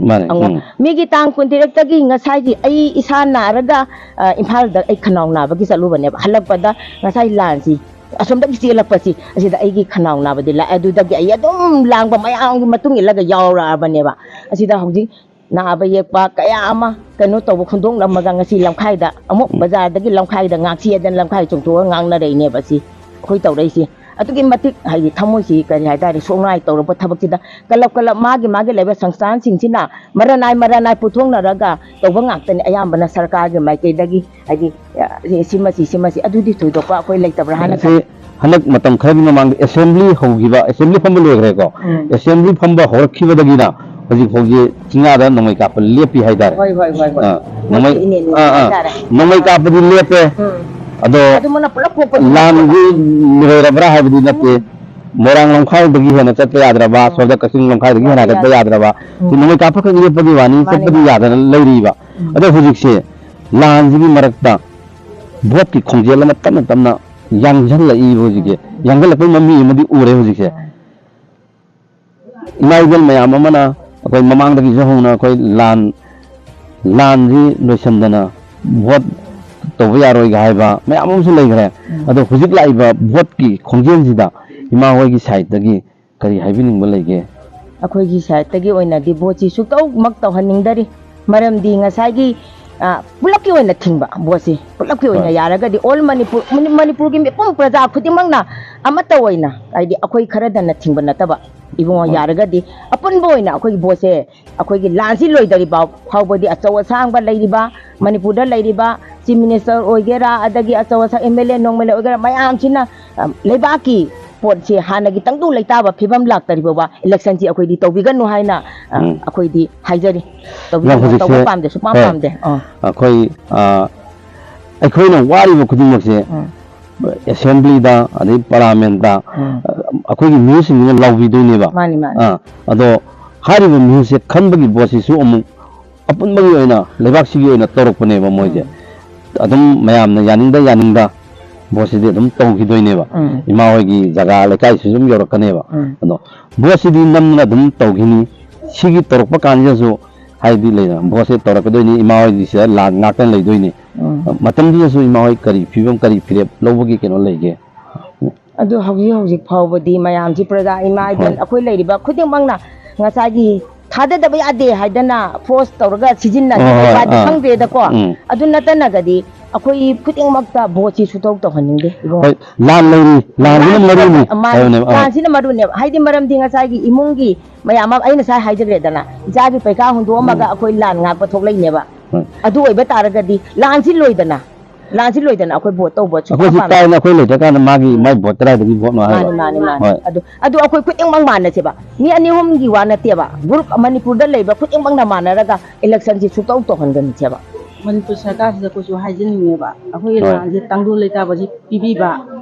ꯃꯥꯅꯦ꯫ ꯑꯉꯣ-, ꯎꯝ꯫ ꯃꯦꯒꯤ ꯇꯥꯡ ꯀꯨꯟꯇꯔꯦꯠꯇꯒꯤ ꯉꯁꯥꯏꯒꯤ ꯑꯩ ꯏꯁꯥ ꯅꯥꯔꯒ, ꯑ, ꯏꯝꯐꯥꯜꯗ ꯑꯩ ꯈꯅꯥꯎ ꯅꯥꯕꯒꯤ ꯆꯠꯂꯨꯕꯅꯦꯕ꯫ ꯍꯜꯂꯛꯄꯗ ꯉꯁꯥꯏ ꯂꯥꯟꯁꯤ ꯑꯁꯣꯝꯗꯒꯤ ꯆꯦꯜꯂꯛꯄꯁꯤ, ꯑꯁꯤꯗ ꯑꯩꯒꯤ ꯈꯅꯥꯎ ꯅꯥꯕꯗꯤ ꯂꯥꯛꯑꯦ꯫ ꯑꯗꯨꯗꯒꯤ ꯑꯩ ꯑꯗꯨꯝ ꯂꯥꯡꯕ ꯃꯌꯥꯝꯒꯤ ꯃꯇꯨꯡ ꯏꯜꯂꯒ ꯌꯥꯎꯔꯛꯑꯕꯅꯦꯕ꯫ ꯑꯁꯤꯗ ꯍꯧꯖꯤꯛ ꯅꯥꯕ ꯌꯦꯛꯄ ꯀꯌꯥ ꯑꯃ ꯀꯩꯅꯣ ꯇꯧꯕ ꯍꯨꯟꯗꯣꯛꯂꯝꯃꯒ ꯉꯁꯤ ꯂꯝꯈꯥꯏꯗ ꯑꯃꯨꯛ ꯎꯝ꯫ ꯕꯖꯥꯔꯗꯒꯤ ꯂꯝꯈꯥꯏꯗ ꯉꯥꯛꯁꯤ ꯍꯥꯏꯗꯅ ꯂꯝꯈꯥꯏ ꯆꯣꯡꯊꯣꯛꯑꯒ ꯉꯥꯡꯅꯔꯛꯏꯅꯦꯕ꯫ ꯑꯁꯤ ꯑꯩꯈꯣꯏ ꯇꯧꯔꯛꯏꯁꯤ ꯑꯗꯨꯛꯀꯤ ꯃꯇꯤꯛ ꯍꯥꯏꯗꯤ ꯊꯃꯣꯏꯁꯤ ꯀꯔꯤ ꯍꯥꯏꯇꯥꯔꯦ, ꯁꯣꯛꯅꯉꯥꯏ ꯇꯧꯔꯛꯄ ꯊꯕꯛꯁꯤꯗ ꯀꯂꯞ ꯀꯂꯞ ꯃꯥꯒꯤ ꯃꯥꯒꯤ ꯂꯩꯕ ꯁꯪꯁꯊꯥꯟꯁꯤꯡꯁꯤꯅ ꯃꯔꯟ ꯅꯥꯏ ꯃꯔꯟ ꯅꯥꯏ ꯄꯨꯊꯣꯛꯅꯔꯒ ꯇꯧꯕ ꯉꯥꯛꯇꯅꯤ꯫ ꯑꯌꯥꯝꯕꯅ ꯁꯔꯀꯥꯔꯒꯤ ꯃꯥꯏꯀꯩꯗꯒꯤ ꯍꯥꯏꯗꯤ, ꯑ, ꯁꯤ-, ꯁꯤꯃꯁꯤ, ꯁꯤꯃꯁꯤ ꯑꯗꯨꯗꯤ ꯊꯣꯏꯗꯣꯛꯄ ꯑꯩꯈꯣꯏ ꯂꯩꯇꯕ꯭ꯔꯥ ꯍꯥꯏꯅ ꯁꯤ ꯈꯜꯂꯤ꯫ ꯍꯟꯗꯛ ꯃꯇꯝ ꯈꯔꯒꯤ ꯃꯃꯥꯡꯗ assembly ꯍꯧꯈꯤꯕ, assembly ꯐꯝꯕ ꯂꯣꯏꯈ꯭ꯔꯦꯀꯣ꯫ ꯎꯝ꯫ Assembly ꯐꯝꯕ ꯍꯧꯔꯛꯈꯤꯕꯗꯒꯤꯅ ꯍꯧꯖꯤꯛ ꯐꯥꯎꯒꯤ ꯆꯤꯡꯌꯥꯗ ꯅꯣꯡꯃꯩ ꯀꯥꯞꯄ ꯂꯦꯞꯄꯤ ꯍꯥꯏꯇꯥꯔꯦ꯫ ꯍꯣꯏ, ꯍꯣꯏ, ꯍꯣꯏ, ꯍꯣꯏ꯫ ꯑꯥ, ꯃꯣꯏꯒꯤ ꯅꯣꯡꯃꯩ, ꯏꯅꯦ, ꯏꯅꯦ ꯑꯥ, ꯑꯥ꯫ ꯍꯥꯏꯇꯥꯔꯦ꯫ ꯅꯣꯡꯃꯩ ꯀꯥꯞꯄꯗꯤ ꯂꯦꯞꯄꯦ꯫ ꯎꯝ꯫ ꯑꯗꯣ ꯑꯗꯨꯃꯛꯅ ꯄꯨꯂꯞ ꯀꯣꯛꯄꯗꯤ ꯂꯥꯟꯗꯤ ꯂꯣꯏꯔꯕ꯭ꯔꯥ ꯍꯥꯏꯕꯗꯤ ꯅꯠꯇꯦ꯫ ꯎꯝ꯫ ꯃꯣꯏꯔꯥꯡ ꯂꯝꯈꯥꯏꯗꯒꯤ ꯍꯦꯟꯅ ꯆꯠꯄ ꯌꯥꯗ꯭ꯔꯕ, ꯎꯝ꯫ ꯁꯣꯝꯗ ꯀꯛꯆꯤꯡ ꯂꯝꯈꯥꯏꯗꯒꯤ ꯍꯦꯟꯅ ꯌꯥꯗꯦ, ꯍꯦꯟꯒꯠꯄ ꯌꯥꯗꯦ꯫ ꯌꯥꯗ꯭ꯔꯕ, ꯎꯝ꯫ ꯁꯤ ꯅꯣꯡꯃꯩ ꯀꯥꯞꯄꯈꯛ ꯂꯦꯞꯄꯒꯤ ꯋꯥꯅꯤ, ꯃꯥꯅꯤ, ꯆꯠꯄꯗꯤ ꯃꯥꯅꯤ꯫ ꯌꯥꯗꯅ ꯂꯩꯔꯤꯕ꯫ ꯎꯝ꯫ ꯑꯗꯣ ꯍꯧꯖꯤꯛꯁꯦ ꯂꯥꯟꯁꯤꯒꯤ ꯃꯔꯛꯇ ꯚꯣꯠꯀꯤ ꯈꯣꯡꯖꯦꯜ ꯑꯃ ꯇꯞꯅ ꯇꯞꯅ ꯌꯥꯡꯁꯤꯜꯂꯛꯏꯕ ꯍꯧꯖꯤꯛꯁꯦ꯫ ꯎꯝ꯫ ꯌꯥꯡꯁꯤꯜꯂꯛꯄꯒꯤ ꯃꯃꯤ ꯑꯃꯗꯤ ꯎꯔꯦ ꯍꯧꯖꯤꯛꯁꯦ꯫ ꯎꯝ꯫ ꯏꯃꯥ ꯏꯕꯦꯜ ꯃꯌꯥꯝ ꯑꯃꯅ ꯑꯩꯈꯣꯏ ꯃꯃꯥꯡꯗꯒꯤꯁꯨ ꯍꯧꯅ ꯑꯩꯈꯣꯏ ꯂꯥꯟ, ꯂꯥꯟꯁꯤ ꯂꯣꯏꯁꯤꯟꯗꯅ ꯚꯣꯠ ꯇꯧꯕ ꯌꯥꯔꯣꯏꯒ ꯍꯥꯏꯕ ꯃꯌꯥꯝ ꯑꯃꯁꯨ ꯂꯩꯈ꯭ꯔꯦ꯫ ꯎꯝ꯫ ꯑꯗꯣ ꯍꯧꯖꯤꯛ ꯂꯥꯛꯏꯕ ꯚꯣꯠꯀꯤ ꯈꯣꯡꯖꯦꯜꯁꯤꯗ ꯏꯃꯥ ꯍꯣꯏꯒꯤ side ꯇꯒꯤ ꯀꯔꯤ ꯍꯥꯏꯕꯤꯅꯤꯡꯕ ꯂꯩꯒꯦ? ꯑꯩꯈꯣꯏꯒꯤ side ꯇꯒꯤ ꯑꯣꯏꯅꯗꯤ ꯚꯣꯠꯁꯤ ꯁꯨꯛꯇꯧꯃꯛ ꯇꯧꯍꯟꯅꯤꯡꯗꯔꯤ꯫ ꯃꯔꯝꯗꯤ ꯉꯁꯥꯏꯒꯤ, ꯑ, ꯄꯨꯂꯞꯀꯤ ꯑꯣꯏꯅ ꯊꯤꯡꯕ ꯚꯣꯠꯁꯤ, ꯄꯨꯂꯞꯀꯤ ꯑꯣꯏꯅ ꯍꯣꯏ꯫ ꯌꯥꯔꯒꯗꯤ all ꯃꯅꯤꯄꯨꯔ, ꯃꯅꯤ-, ꯃꯅꯤꯄꯨꯔꯒꯤ ꯃꯤꯄꯨꯝ ꯄ꯭ꯔꯖꯥ ꯈꯨꯗꯤꯡꯃꯛꯅ ꯑꯃꯠꯇ ꯑꯣꯏꯅ, ꯍꯥꯏꯗꯤ ꯑꯩꯈꯣꯏ ꯈꯔꯗꯅ ꯊꯤꯡꯕ ꯅꯠꯇꯕ, ꯏꯕꯨꯡꯉꯣ, ꯍꯣꯏ꯫ ꯌꯥꯔꯒꯗꯤ ꯑꯄꯨꯟꯕ ꯑꯣꯏꯅ ꯑꯩꯈꯣꯏꯒꯤ ꯚꯣꯠꯁꯦ, ꯑꯩꯈꯣꯏꯒꯤ ꯂꯥꯟꯁꯤ ꯂꯣꯏꯗ꯭ꯔꯤꯕ ꯐꯥꯎꯕꯗꯤ ꯑꯆꯧ ꯑꯁꯥꯡꯕ ꯂꯩꯔꯤꯕ, ꯃꯅꯤꯄꯨꯔꯗ ꯂꯩꯔꯤꯕ Chief Minister ꯑꯣꯏꯒꯦꯔꯥ, ꯑꯗꯒꯤ ꯑꯆꯧ ꯑꯁꯥꯡ MLA ꯅꯣꯡ MLA ꯑꯣꯏꯒꯦꯔꯥ, ꯃꯌꯥꯝꯁꯤꯅ, ꯑ, ꯂꯩꯕꯥꯛꯀꯤ ꯄꯣꯠꯁꯦ ꯍꯥꯟꯅꯒꯤ ꯇꯪꯗꯨ ꯂꯩꯇꯥꯕ ꯐꯤꯕꯝ ꯂꯥꯛꯇ꯭ꯔꯤ ꯐꯥꯎꯕ election ꯁꯤ ꯑꯩꯈꯣꯏꯗꯤ ꯇꯧꯕꯤꯒꯅꯨ ꯍꯥꯏꯅ, ꯑ, ꯎꯝ꯫ ꯑꯩꯈꯣꯏꯗꯤ ꯍꯥꯏꯖꯔꯤ꯫ ꯇꯧꯕꯤꯒꯅꯨ, ꯍꯧꯖꯤꯛꯁꯦ, ꯇꯧꯕ ꯄꯥꯝꯗꯦ, ꯁꯨꯛꯄꯥꯝ ꯍꯣꯏ꯫ ꯄꯥꯝꯗꯦ꯫ ꯑꯥ꯫ ꯑꯩꯈꯣꯏ, ꯑ, ꯑꯩꯈꯣꯏꯅ ꯋꯥꯔꯤꯕ ꯈꯨꯗꯤꯡꯃꯛꯁꯦ ꯎꯝ꯫ Assembly ꯗ, ꯑꯗꯩ Parliament ꯇ, ꯎꯝ꯫ ꯑ, ꯑꯩꯈꯣꯏꯒꯤ ꯃꯤꯑꯣꯏꯁꯤꯡꯁꯤꯅ ꯂꯥꯎꯕꯤꯗꯣꯏꯅꯦꯕ꯫ ꯃꯥꯅꯤ, ꯃꯥꯅꯤ꯫ ꯑꯥ, ꯑꯗꯣ ꯍꯥꯏꯔꯤꯕ ꯃꯤꯍꯨꯠꯁꯦ ꯈꯟꯕꯒꯤ ꯚꯣꯠꯁꯤꯁꯨ ꯑꯃꯨꯛ ꯑꯄꯨꯟꯕꯒꯤ ꯑꯣꯏꯅ ꯂꯩꯕꯥꯛꯁꯤꯒꯤ ꯑꯣꯏꯅ ꯇꯧꯔꯛꯄꯅꯦꯕ ꯃꯣꯏꯁꯦ꯫ ꯎꯝ꯫ ꯑꯗꯨꯝ ꯃꯌꯥꯝꯅ ꯌꯥꯅꯤꯡꯗ ꯌꯥꯅꯤꯡꯗ ꯚꯣꯠꯁꯤꯗꯤ ꯑꯗꯨꯝ ꯇꯧꯈꯤꯗꯣꯏꯅꯦꯕ꯫ ꯎꯝ꯫ ꯏꯃꯥ ꯍꯣꯏꯒꯤ ꯖꯒꯥ ꯂꯩꯀꯥꯏꯁꯤꯁꯨ ꯑꯗꯨꯝ ꯌꯧꯔꯛꯀꯅꯦꯕ꯫ ꯎꯝ꯫ ꯑꯗꯣ ꯚꯣꯠꯁꯤꯗꯤ ꯅꯝꯗꯅ ꯑꯗꯨꯝ ꯇꯧꯈꯤꯅꯤ꯫ ꯁꯤꯒꯤ ꯇꯧꯔꯛꯄ ꯀꯥꯟꯁꯤꯗꯁꯨ ꯍꯥꯏꯗꯤ ꯂꯩꯗꯅ, ꯚꯣꯠꯁꯦ ꯇꯧꯔꯛꯀꯗꯣꯏꯅꯤ, ꯏꯃꯥ ꯍꯣꯏꯒꯤꯁꯤꯗ ꯂꯥꯟ ꯉꯥꯛꯇꯅ ꯂꯩꯗꯣꯏꯅꯤ꯫ ꯎꯝ꯫ ꯃꯇꯝꯗꯨꯗꯁꯨ ꯏꯃꯥ ꯍꯣꯏ ꯀꯔꯤ ꯐꯤꯕꯝ, ꯀꯔꯤ ꯐꯤꯔꯦꯞ ꯂꯧꯕꯒꯤ ꯀꯩꯅꯣ ꯂꯩꯒꯦ? ꯑꯗꯨ ꯍꯧꯖꯤꯛ ꯍꯧꯖꯤꯛ ꯐꯥꯎꯕꯗꯤ ꯃꯌꯥꯝꯁꯤ ꯄ꯭ꯔꯖꯥ ꯏꯃꯥ ꯏꯕꯦꯟ ꯍꯣꯏ꯫ ꯑꯩꯈꯣꯏ ꯂꯩꯔꯤꯕ ꯈꯨꯗꯤꯡꯃꯛꯅ ꯉꯁꯥꯏꯒꯤ ꯊꯥꯗꯗꯕ ꯌꯥꯗꯦ ꯍꯥꯏꯗꯅ force ꯇꯧꯔꯒ ꯁꯤꯖꯤꯟꯅꯈꯤꯕ ꯍꯣꯏ, ꯍꯣꯏ, ꯋꯥꯗꯤ ꯑꯥ꯫ ꯈꯪꯗ꯭ꯔꯦꯗꯀꯣ꯫ ꯎꯝ꯫ ꯑꯗꯨ ꯅꯠꯇꯅꯒꯗꯤ ꯑꯩꯈꯣꯏ ꯈꯨꯗꯤꯡꯃꯛꯇ ꯚꯣꯠꯁꯤ ꯁꯨꯇꯧ ꯇꯧꯍꯟꯅꯤꯡꯗꯦ, ꯏꯕꯨꯡꯉꯣ꯫ ꯍꯣꯏ, ꯂꯥꯟ ꯂꯩꯔꯤ, ꯂꯥꯟꯁꯤꯅ ꯂꯥꯟꯁꯤꯅ ꯃꯔꯨꯅꯤ ꯃꯔꯨ-, ꯃꯥꯅꯤ, ꯍꯥꯏꯕꯅꯦꯕ꯫ ꯑꯥ꯫ ꯂꯥꯟꯁꯤꯅ ꯃꯔꯨꯅꯦꯕ꯫ ꯍꯥꯏꯗꯤ ꯃꯔꯝꯗꯤ ꯉꯁꯥꯏꯒꯤ ꯏꯃꯨꯡꯒꯤ ꯃꯌꯥꯝ ꯑꯃ ꯑꯩ ꯉꯁꯥꯏ ꯍꯥꯏꯖꯈ꯭ꯔꯦꯗꯅ, ꯏꯆꯥꯒꯤ ꯄꯩꯈꯥ ꯍꯨꯟꯗꯣꯛꯑꯝꯃꯒ ꯎꯝ꯫ ꯑꯩꯈꯣꯏ ꯂꯥꯟ ꯉꯥꯛꯄ ꯊꯣꯛꯂꯛꯏꯅꯦꯕ꯫ ꯍꯣꯏ꯫ ꯑꯗꯨ ꯑꯣꯏꯕ ꯇꯥꯔꯒꯗꯤ ꯂꯥꯟꯁꯤ ꯂꯣꯏꯗꯅ, ꯂꯥꯟꯁꯤ ꯂꯣꯏꯗꯅ ꯑꯩꯈꯣꯏ ꯚꯣꯠ ꯇꯧꯕ ꯁꯨꯡꯄꯥꯝ ꯑꯩꯈꯣꯏꯁꯤ ꯄꯥꯝꯗꯦ꯫ ꯇꯥꯏꯅ ꯑꯩꯈꯣꯏ ꯂꯩꯇ꯭ꯔꯀꯥꯟꯗ ꯃꯥꯒꯤ, ꯃꯥꯏ ꯚꯣꯠ ꯀꯗꯥꯏꯗꯒꯤ ꯚꯣꯠꯅꯣ ꯍꯥꯏꯕ? ꯃꯥꯅꯤ, ꯃꯥꯅꯤ, ꯃꯥꯅꯤ꯫ ꯍꯣꯏ꯫ ꯑꯗꯨ, ꯑꯗꯨ ꯑꯩꯈꯣꯏ ꯈꯨꯗꯤꯡꯃꯛ ꯃꯥꯟꯅꯁꯦꯕ꯫ ꯃꯤ ꯑꯅꯤ ꯑꯍꯨꯝꯒꯤ ꯋꯥ ꯅꯠꯇꯦꯕ꯫ Group ꯃꯅꯤꯄꯨꯔꯗ ꯂꯩꯕ ꯈꯨꯗꯤꯡꯃꯛꯅ ꯃꯥꯟꯅꯔꯒ election ꯁꯤ ꯁꯨꯡꯇꯧ ꯇꯧꯍꯟꯒꯅꯨꯁꯦꯕ꯫ ꯃꯅꯤꯄꯨꯔ ꯁꯔꯀꯥꯔꯁꯤꯗ ꯑꯩꯈꯣꯏꯁꯨ ꯍꯥꯏꯖꯅꯤꯡꯉꯦꯕ, ꯑꯩꯈꯣꯏꯒꯤ ꯍꯣꯏ꯫ ꯂꯥꯟꯁꯦ ꯇꯪꯗꯨ ꯂꯩꯇꯥꯕꯁꯤ ꯄꯤꯕꯤꯕ,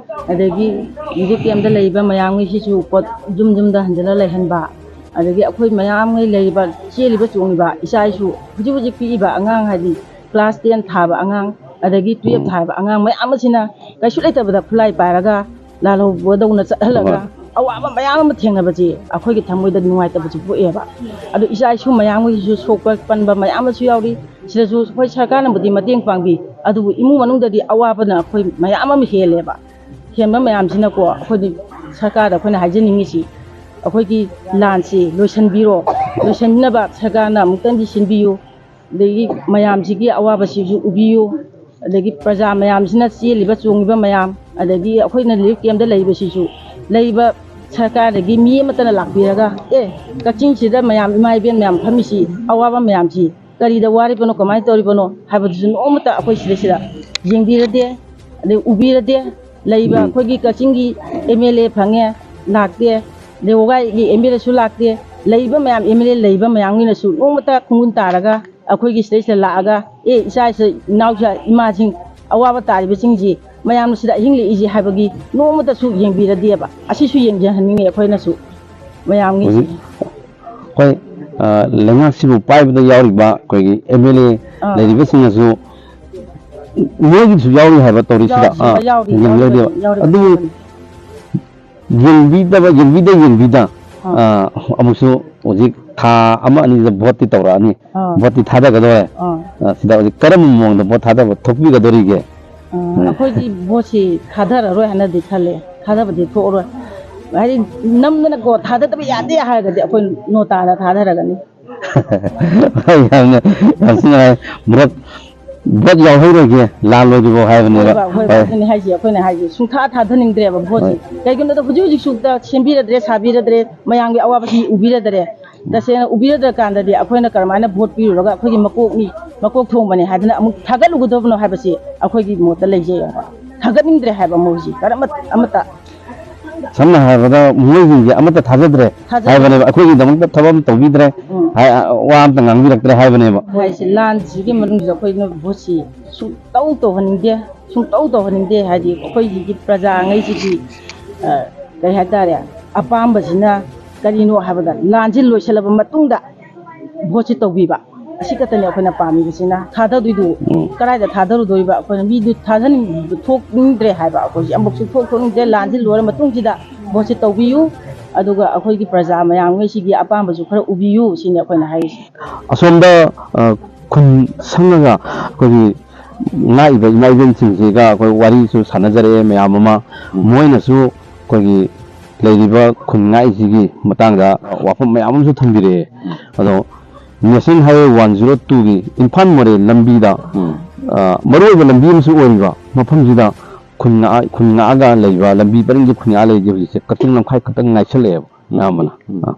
ꯑꯗꯒꯤ ꯍꯧꯖꯤꯛ camp ꯇ ꯂꯩꯔꯤꯕ ꯃꯌꯥꯝꯒꯤꯁꯤꯁꯨ ꯄꯣꯠ ꯌꯨꯝ ꯌꯨꯝꯗ ꯍꯟꯖꯤꯜꯂ ꯂꯩꯍꯟꯕ, ꯑꯗꯒꯤ ꯑꯩꯈꯣꯏ ꯃꯌꯥꯝꯉꯩ ꯂꯩꯔꯤꯕ ꯆꯦꯜꯂꯤꯕ ꯆꯣꯡꯉꯤꯕ ꯏꯆꯥ ꯏꯁꯨ ꯍꯧꯖꯤꯛ ꯍꯧꯖꯤꯛ ꯄꯤꯛꯏꯕ ꯑꯉꯥꯡ ꯍꯥꯏꯗꯤ class ten ꯊꯥꯕ ꯑꯉꯥꯡ, ꯑꯗꯒꯤ twelve ꯎꯝ꯫ ꯊꯥꯕ ꯑꯉꯥꯡ ꯃꯌꯥꯝ ꯑꯁꯤꯅ ꯀꯩꯁꯨ ꯂꯩꯇꯕꯗ ꯈꯨꯠꯂꯥꯏ ꯄꯥꯏꯔꯒ ꯂꯥꯜꯍꯧꯕꯗꯧꯅ ꯆꯠꯍꯜꯂꯒ ꯍꯣꯏ꯫ ꯑꯋꯥꯕ ꯃꯌꯥꯝ ꯑꯃ ꯊꯦꯡꯅꯕꯁꯤ ꯑꯩꯈꯣꯏꯒꯤ ꯊꯃꯣꯏꯗ ꯅꯨꯡꯉꯥꯏꯇꯕꯁꯨ ꯄꯣꯛꯑꯦꯕ꯫ ꯑꯗꯨ ꯏꯆꯥ ꯏꯁꯨ ꯃꯌꯥꯝꯒꯤꯁꯨ ꯁꯣꯛꯄ ꯄꯟꯕ ꯃꯌꯥꯝ ꯑꯃꯁꯨ ꯌꯥꯎꯔꯤ꯫ ꯁꯤꯗꯁꯨ ꯍꯣꯏ ꯁꯔꯀꯥꯔꯅꯕꯨꯗꯤ ꯃꯇꯦꯡ ꯄꯥꯡꯕꯤ, ꯑꯗꯨꯕꯨ ꯏꯃꯨꯡ ꯃꯅꯨꯡꯗꯗꯤ ꯑꯋꯥꯕꯅ ꯑꯩꯈꯣꯏ ꯃꯌꯥꯝ ꯑꯃ ꯍꯦꯜꯂꯦꯕ꯫ ꯍꯦꯟꯕ ꯃꯌꯥꯝꯁꯤꯅꯀꯣ ꯑꯩꯈꯣꯏꯗꯤ ꯁꯔꯀꯥꯔꯗ ꯑꯩꯈꯣꯏꯅ ꯍꯥꯏꯖꯅꯤꯡꯉꯤꯁꯤ ꯑꯩꯈꯣꯏꯒꯤ ꯂꯥꯟꯁꯤ ꯂꯣꯏꯁꯤꯟꯕꯤꯔꯣ, ꯂꯣꯏꯁꯤꯟꯅꯕ ꯁꯔꯀꯥꯔꯅ ꯑꯃꯨꯛꯇꯪꯗꯤ ꯁꯤꯟꯕꯤꯌꯨ꯫ ꯑꯗꯒꯤ ꯃꯌꯥꯝꯁꯤꯒꯤ ꯑꯋꯥꯕꯁꯤꯁꯨ ꯎꯕꯤꯌꯨ꯫ ꯑꯗꯒꯤ ꯄ꯭ꯔꯖꯥ ꯃꯌꯥꯝꯁꯤꯅ ꯆꯦꯜꯂꯤꯕ ꯆꯣꯡꯉꯤꯕ ꯃꯌꯥꯝ, ꯑꯗꯒꯤ ꯑꯩꯈꯣꯏꯅ relief camp ꯇ ꯂꯩꯕꯁꯤꯁꯨ ꯂꯩꯕ ꯁꯔꯀꯥꯔꯗꯒꯤ ꯃꯤ ꯑꯃꯠꯇꯅ ꯂꯥꯛꯄꯤꯔꯒ, "ꯑꯦ, ꯀꯛꯆꯤꯡꯁꯤꯗ ꯃꯌꯥꯝ, ꯏꯃꯥ ꯏꯕꯦꯟ ꯃꯌꯥꯝ ꯐꯝꯃꯤꯁꯤ, ꯑꯋꯥꯕ ꯃꯌꯥꯝꯁꯤ ꯀꯔꯤꯗ ꯋꯥꯔꯤꯕꯅꯣ, ꯀꯃꯥꯏꯅ ꯇꯧꯔꯤꯕꯅꯣ?" ꯍꯥꯏꯕꯗꯨꯁꯨ ꯅꯣꯡꯃꯇ ꯑꯩꯈꯣꯏ ꯁꯤꯗꯩꯁꯤꯗ ꯌꯦꯡꯕꯤꯔꯗꯦ, ꯑꯗꯩ ꯎꯕꯤꯔꯗꯦ꯫ ꯂꯩꯕ ꯎꯝ꯫ ꯑꯩꯈꯣꯏꯒꯤ ꯀꯛꯆꯤꯡꯒꯤ ꯑꯦꯝ ꯑꯦꯜ ꯑꯦ ꯐꯪꯉꯦ, ꯂꯥꯛꯇꯦ, ꯑꯗꯩ ꯋꯥꯒꯥꯏꯒꯤ ꯑꯦꯝ ꯑꯦꯜ ꯑꯦꯁꯨ ꯂꯥꯛꯇꯦ꯫ ꯂꯩꯕ ꯃꯌꯥꯝ, ꯑꯦꯝ ꯑꯦꯜ ꯑꯦ ꯂꯩꯕ ꯃꯌꯥꯝꯒꯤꯅꯁꯨ ꯅꯣꯡꯃꯇ ꯈꯣꯡꯒꯨꯟ ꯇꯥꯔꯒ ꯑꯩꯈꯣꯏꯒꯤ ꯁꯤꯗꯩꯁꯤꯗ ꯂꯥꯛꯑꯒ, "ꯑꯦ, ꯏꯆꯥ, ꯏꯆꯥ, ꯏꯅꯥꯎꯁꯥ, ꯏꯃꯥꯁꯤꯡ, ꯑꯋꯥꯕ ꯇꯥꯔꯤꯕꯁꯤꯡꯁꯤ, ꯃꯌꯥꯝꯅ ꯁꯤꯗ ꯑꯍꯤꯡ ꯂꯦꯛꯏꯁꯤ" ꯍꯥꯏꯕꯒꯤ ꯅꯣꯡꯃꯇꯁꯨ ꯌꯦꯡꯕꯤꯔꯗꯦꯕ꯫ ꯑꯁꯤꯁꯨ ꯌꯦꯡꯖꯍꯟꯅꯤꯡꯉꯤ ꯑꯩꯈꯣꯏꯅꯁꯨ ꯃꯌꯥꯝꯒꯤ꯫ ꯍꯧꯖꯤꯛ ꯑꯩꯈꯣꯏ, ꯑ, ꯂꯩꯉꯥꯛꯁꯤꯕꯨ ꯄꯥꯏꯕꯗ ꯌꯥꯎꯔꯤꯕ ꯑꯩꯈꯣꯏꯒꯤ ꯑꯦꯝ ꯑꯦꯜ ꯑꯦ ꯑꯥ꯫ ꯂꯩꯔꯤꯕꯁꯤꯡꯅꯁꯨ ꯃꯣꯏꯒꯤꯁꯨ ꯌꯥꯎꯔꯤ ꯍꯥꯏꯕ ꯇꯧꯔꯤꯁꯤꯗ, ꯌꯥꯎꯔꯤ, ꯑꯥ, ꯌꯥꯎꯔꯤ, ꯌꯦꯡꯂꯗꯤ ꯌꯥꯎꯔꯤ, ꯑꯗꯨꯕꯨ ꯌꯥꯎꯔꯤ꯫ ꯌꯦꯡꯕꯤꯗꯕ, ꯌꯦꯡꯕꯤꯗ ꯌꯦꯡꯕꯤꯗ, ꯑꯥ꯫ ꯑ, ꯑꯃꯨꯛꯁꯨ ꯍꯧꯖꯤꯛ ꯊꯥ ꯑꯃ ꯑꯅꯤꯗ ꯚꯣꯠꯇꯤ ꯇꯧꯔꯛꯑꯅꯤ꯫ ꯑꯥ꯫ ꯚꯣꯠꯇꯤ ꯊꯥꯗꯒꯗꯧꯔꯦ꯫ ꯑꯥ꯫ ꯑ, ꯁꯤꯗ ꯍꯧꯖꯤꯛ ꯀꯔꯝꯕ ꯃꯑꯣꯡꯗ ꯚꯣꯠ ꯊꯥꯗꯕ ꯊꯣꯛꯄꯤꯒꯗꯧꯔꯤꯒꯦ? ꯑꯥ, ꯎꯝ꯫ ꯑꯩꯈꯣꯏꯗꯤ ꯚꯣꯠꯁꯤ ꯊꯥꯗꯔꯔꯣꯏ ꯍꯥꯏꯅꯗꯤ ꯈꯜꯂꯦ꯫ ꯊꯥꯗꯕꯗꯤ ꯊꯣꯛꯑꯔꯣꯏ꯫ ꯍꯥꯏꯗꯤ ꯅꯝꯗꯅꯀꯣ, ꯊꯥꯗꯗꯕ ꯌꯥꯗꯦ ꯍꯥꯏꯔꯒꯗꯤ ꯑꯩꯈꯣꯏ ꯅꯣꯇꯥꯗ ꯊꯥꯗꯔꯒꯅꯤ꯫ ꯌꯥꯝꯅ, ꯌꯥꯝ ꯊꯤꯅ ꯍꯥꯏ꯫ ꯚꯣꯠ, ꯚꯣꯠ ꯌꯥꯎꯍꯧꯔꯣꯏꯒꯦ, ꯂꯥꯟ ꯂꯣꯏꯗ꯭ꯔꯤꯐꯥꯎ ꯍꯥꯏꯕꯅꯦꯕ꯫ ꯍꯣꯏꯕ, ꯍꯣꯏꯕ, ꯍꯣꯏ꯫ ꯑꯗꯨꯅꯤ ꯍꯥꯏꯁꯦ, ꯑꯩꯈꯣꯏꯅ ꯍꯥꯏꯁꯦ, ꯁꯨꯡꯊꯥ ꯊꯥꯗꯅꯤꯡꯗ꯭ꯔꯦꯕ ꯚꯣꯠꯁꯦ꯫ ꯍꯣꯏ꯫ ꯀꯩꯒꯤꯅꯣꯗ ꯍꯧꯖꯤꯛ ꯍꯧꯖꯤꯛꯁꯨ ꯁꯦꯝꯕꯤꯔꯗ꯭ꯔꯦ, ꯁꯥꯕꯤꯔꯗ꯭ꯔꯦ, ꯃꯌꯥꯝꯒꯤ ꯑꯋꯥꯕꯁꯤ ꯎꯕꯤꯔꯗ꯭ꯔꯦ꯫ ꯇꯁꯦꯡꯅ ꯎꯕꯤꯔꯗ꯭ꯔꯀꯥꯟꯗꯗꯤ ꯑꯩꯈꯣꯏꯅ ꯀꯔꯝꯍꯥꯏꯅ ꯚꯣꯠ ꯄꯤꯔꯨꯔꯒ ꯑꯩꯈꯣꯏꯒꯤ ꯃꯀꯣꯛꯅꯤ, ꯃꯀꯣꯛ ꯊꯣꯡꯕꯅꯤ ꯍꯥꯏꯗꯅ ꯑꯃꯨꯛ ꯊꯥꯒꯠꯂꯨꯒꯗꯕꯅꯣ ꯍꯥꯏꯕꯁꯤ ꯑꯩꯈꯣꯏꯒꯤ ꯃꯣꯠꯇ ꯂꯩꯖꯩꯑꯕ꯫ ꯊꯥꯒꯠꯅꯤꯡꯗ꯭ꯔꯦ ꯍꯥꯏꯕ ꯃꯣꯏꯁꯤ ꯀꯔꯝꯕ ꯑꯃꯠꯇ꯫ ꯁꯝꯅ ꯍꯥꯏꯔꯕꯗ ꯃꯣꯏꯁꯤꯡꯁꯦ ꯑꯃꯠꯇ ꯊꯥꯖꯗ꯭ꯔꯦ ꯊꯥꯖꯗ꯭ꯔꯦ꯫ ꯍꯥꯏꯕꯅꯦꯕ, ꯑꯩꯈꯣꯏꯒꯤꯗꯃꯛꯇ ꯊꯕꯛ ꯑꯃ ꯇꯧꯕꯤꯗ꯭ꯔꯦ, ꯎꯝ꯫ ꯍꯥꯏ-, ꯋꯥ ꯑꯝꯇ ꯉꯥꯡꯕꯤꯔꯛꯇ꯭ꯔꯦ ꯍꯥꯏꯕꯅꯦꯕ꯫ ꯍꯥꯏꯁꯦ, ꯂꯥꯟꯁꯤꯒꯤ ꯃꯅꯨꯡꯁꯤꯗ ꯑꯩꯈꯣꯏꯅ ꯚꯣꯠꯁꯤ ꯁꯨꯡꯇꯧ ꯇꯧꯍꯟꯅꯤꯡꯗꯦ, ꯁꯨꯡꯇꯧ ꯇꯧꯍꯟꯅꯤꯡꯗꯦ꯫ ꯍꯥꯏꯗꯤ ꯑꯩꯈꯣꯏꯒꯤ ꯄ꯭ꯔꯖꯥꯉꯩꯁꯤꯒꯤ, ꯑ, ꯀꯩ ꯍꯥꯏꯇꯥꯔꯦ, ꯑꯄꯥꯝꯕꯁꯤꯅ ꯀꯔꯤꯅꯣ ꯍꯥꯏꯕꯗ, ꯂꯥꯟꯁꯤ ꯂꯣꯏꯁꯤꯜꯂꯕ ꯃꯇꯨꯡꯗ ꯚꯣꯠꯁꯤ ꯇꯧꯕꯤꯕ, ꯑꯁꯤ ꯈꯛꯇꯅꯤ ꯑꯩꯈꯣꯏꯅ ꯄꯥꯝꯃꯤꯕꯁꯤꯅ꯫ ꯊꯥꯗꯗꯣꯏꯗꯨ ꯎꯝ꯫ ꯀꯗꯥꯏꯗ ꯊꯥꯗꯔꯨꯗꯣꯏꯕ? ꯑꯩꯈꯣꯏꯅ ꯃꯤꯗꯨ ꯊꯥꯗꯅꯤꯡ-, ꯊꯣꯛꯅꯤꯡꯗ꯭ꯔꯦ ꯍꯥꯏꯕ꯫ ꯑꯩꯈꯣꯏꯁꯦ ꯑꯃꯨꯛꯁꯨ ꯊꯣꯛ-, ꯊꯣꯛꯅꯤꯡꯗ꯭ꯔꯦ꯫ ꯂꯥꯟꯁꯤ ꯂꯣꯏꯔ ꯃꯇꯨꯡꯁꯤꯗ ꯚꯣꯠꯁꯤ ꯇꯧꯕꯤꯌꯨ, ꯑꯗꯨꯒ ꯑꯩꯈꯣꯏꯒꯤ ꯄ꯭ꯔꯖꯥ ꯃꯌꯥꯝꯉꯩꯁꯤꯒꯤ ꯑꯄꯥꯝꯕꯁꯨ ꯈꯔ ꯎꯕꯤꯌꯨ, ꯁꯤꯅꯤ ꯑꯩꯈꯣꯏꯅ ꯍꯥꯏꯔꯤꯁꯦ꯫ ꯑꯁꯣꯝꯗ, ꯑ, ꯈꯨꯟ ꯁꯪꯉꯒ ꯑꯩꯈꯣꯏꯒꯤ ꯉꯥꯛꯏꯕ ꯏꯃꯥ ꯏꯕꯦꯟꯁꯤꯡꯁꯤꯒ ꯑꯩꯈꯣꯏ ꯋꯥꯔꯤꯁꯨ ꯁꯥꯟꯅꯖꯔꯛꯑꯦ ꯃꯌꯥꯝ ꯑꯃ꯫ ꯎꯝ꯫ ꯃꯣꯏꯅꯁꯨ ꯑꯩꯈꯣꯏꯒꯤ ꯂꯩꯔꯤꯕ ꯈꯨꯟ ꯉꯥꯛꯏꯁꯤꯒꯤ ꯃꯇꯥꯡꯗ ꯋꯥꯐꯝ ꯃꯌꯥꯝ ꯑꯃꯁꯨ ꯊꯝꯕꯤꯔꯛꯑꯦ꯫ ꯎꯝ꯫ ꯑꯗꯣ National Highway one zero two ꯒꯤ ꯏꯝꯐꯥꯜ ꯃꯣꯔꯦ ꯂꯝꯕꯤꯗ, ꯎꯝ꯫ ꯑ, ꯃꯔꯨꯑꯣꯏꯕ ꯂꯝꯕꯤ ꯑꯃꯁꯨ ꯑꯣꯏꯔꯤꯕ ꯃꯐꯝꯁꯤꯗ ꯈꯨꯟ ꯉꯥꯛꯑ-, ꯈꯨꯟ ꯉꯥꯛꯑꯒ ꯂꯩꯕ, ꯂꯝꯕꯤ ꯄꯔꯤꯡꯒꯤ ꯈꯨꯟ ꯉꯥꯛꯑ ꯂꯩꯔꯤꯁꯦ ꯍꯧꯖꯤꯛꯁꯦ ꯀꯛꯆꯤꯡ ꯂꯝꯈꯥꯏ ꯈꯛꯇꯪ ꯉꯥꯏꯁꯜꯂꯛꯑꯦꯕ꯫ ꯎꯝ꯫ ꯑꯌꯥꯝꯕꯅ꯫ ꯎꯝ꯫ ꯑ,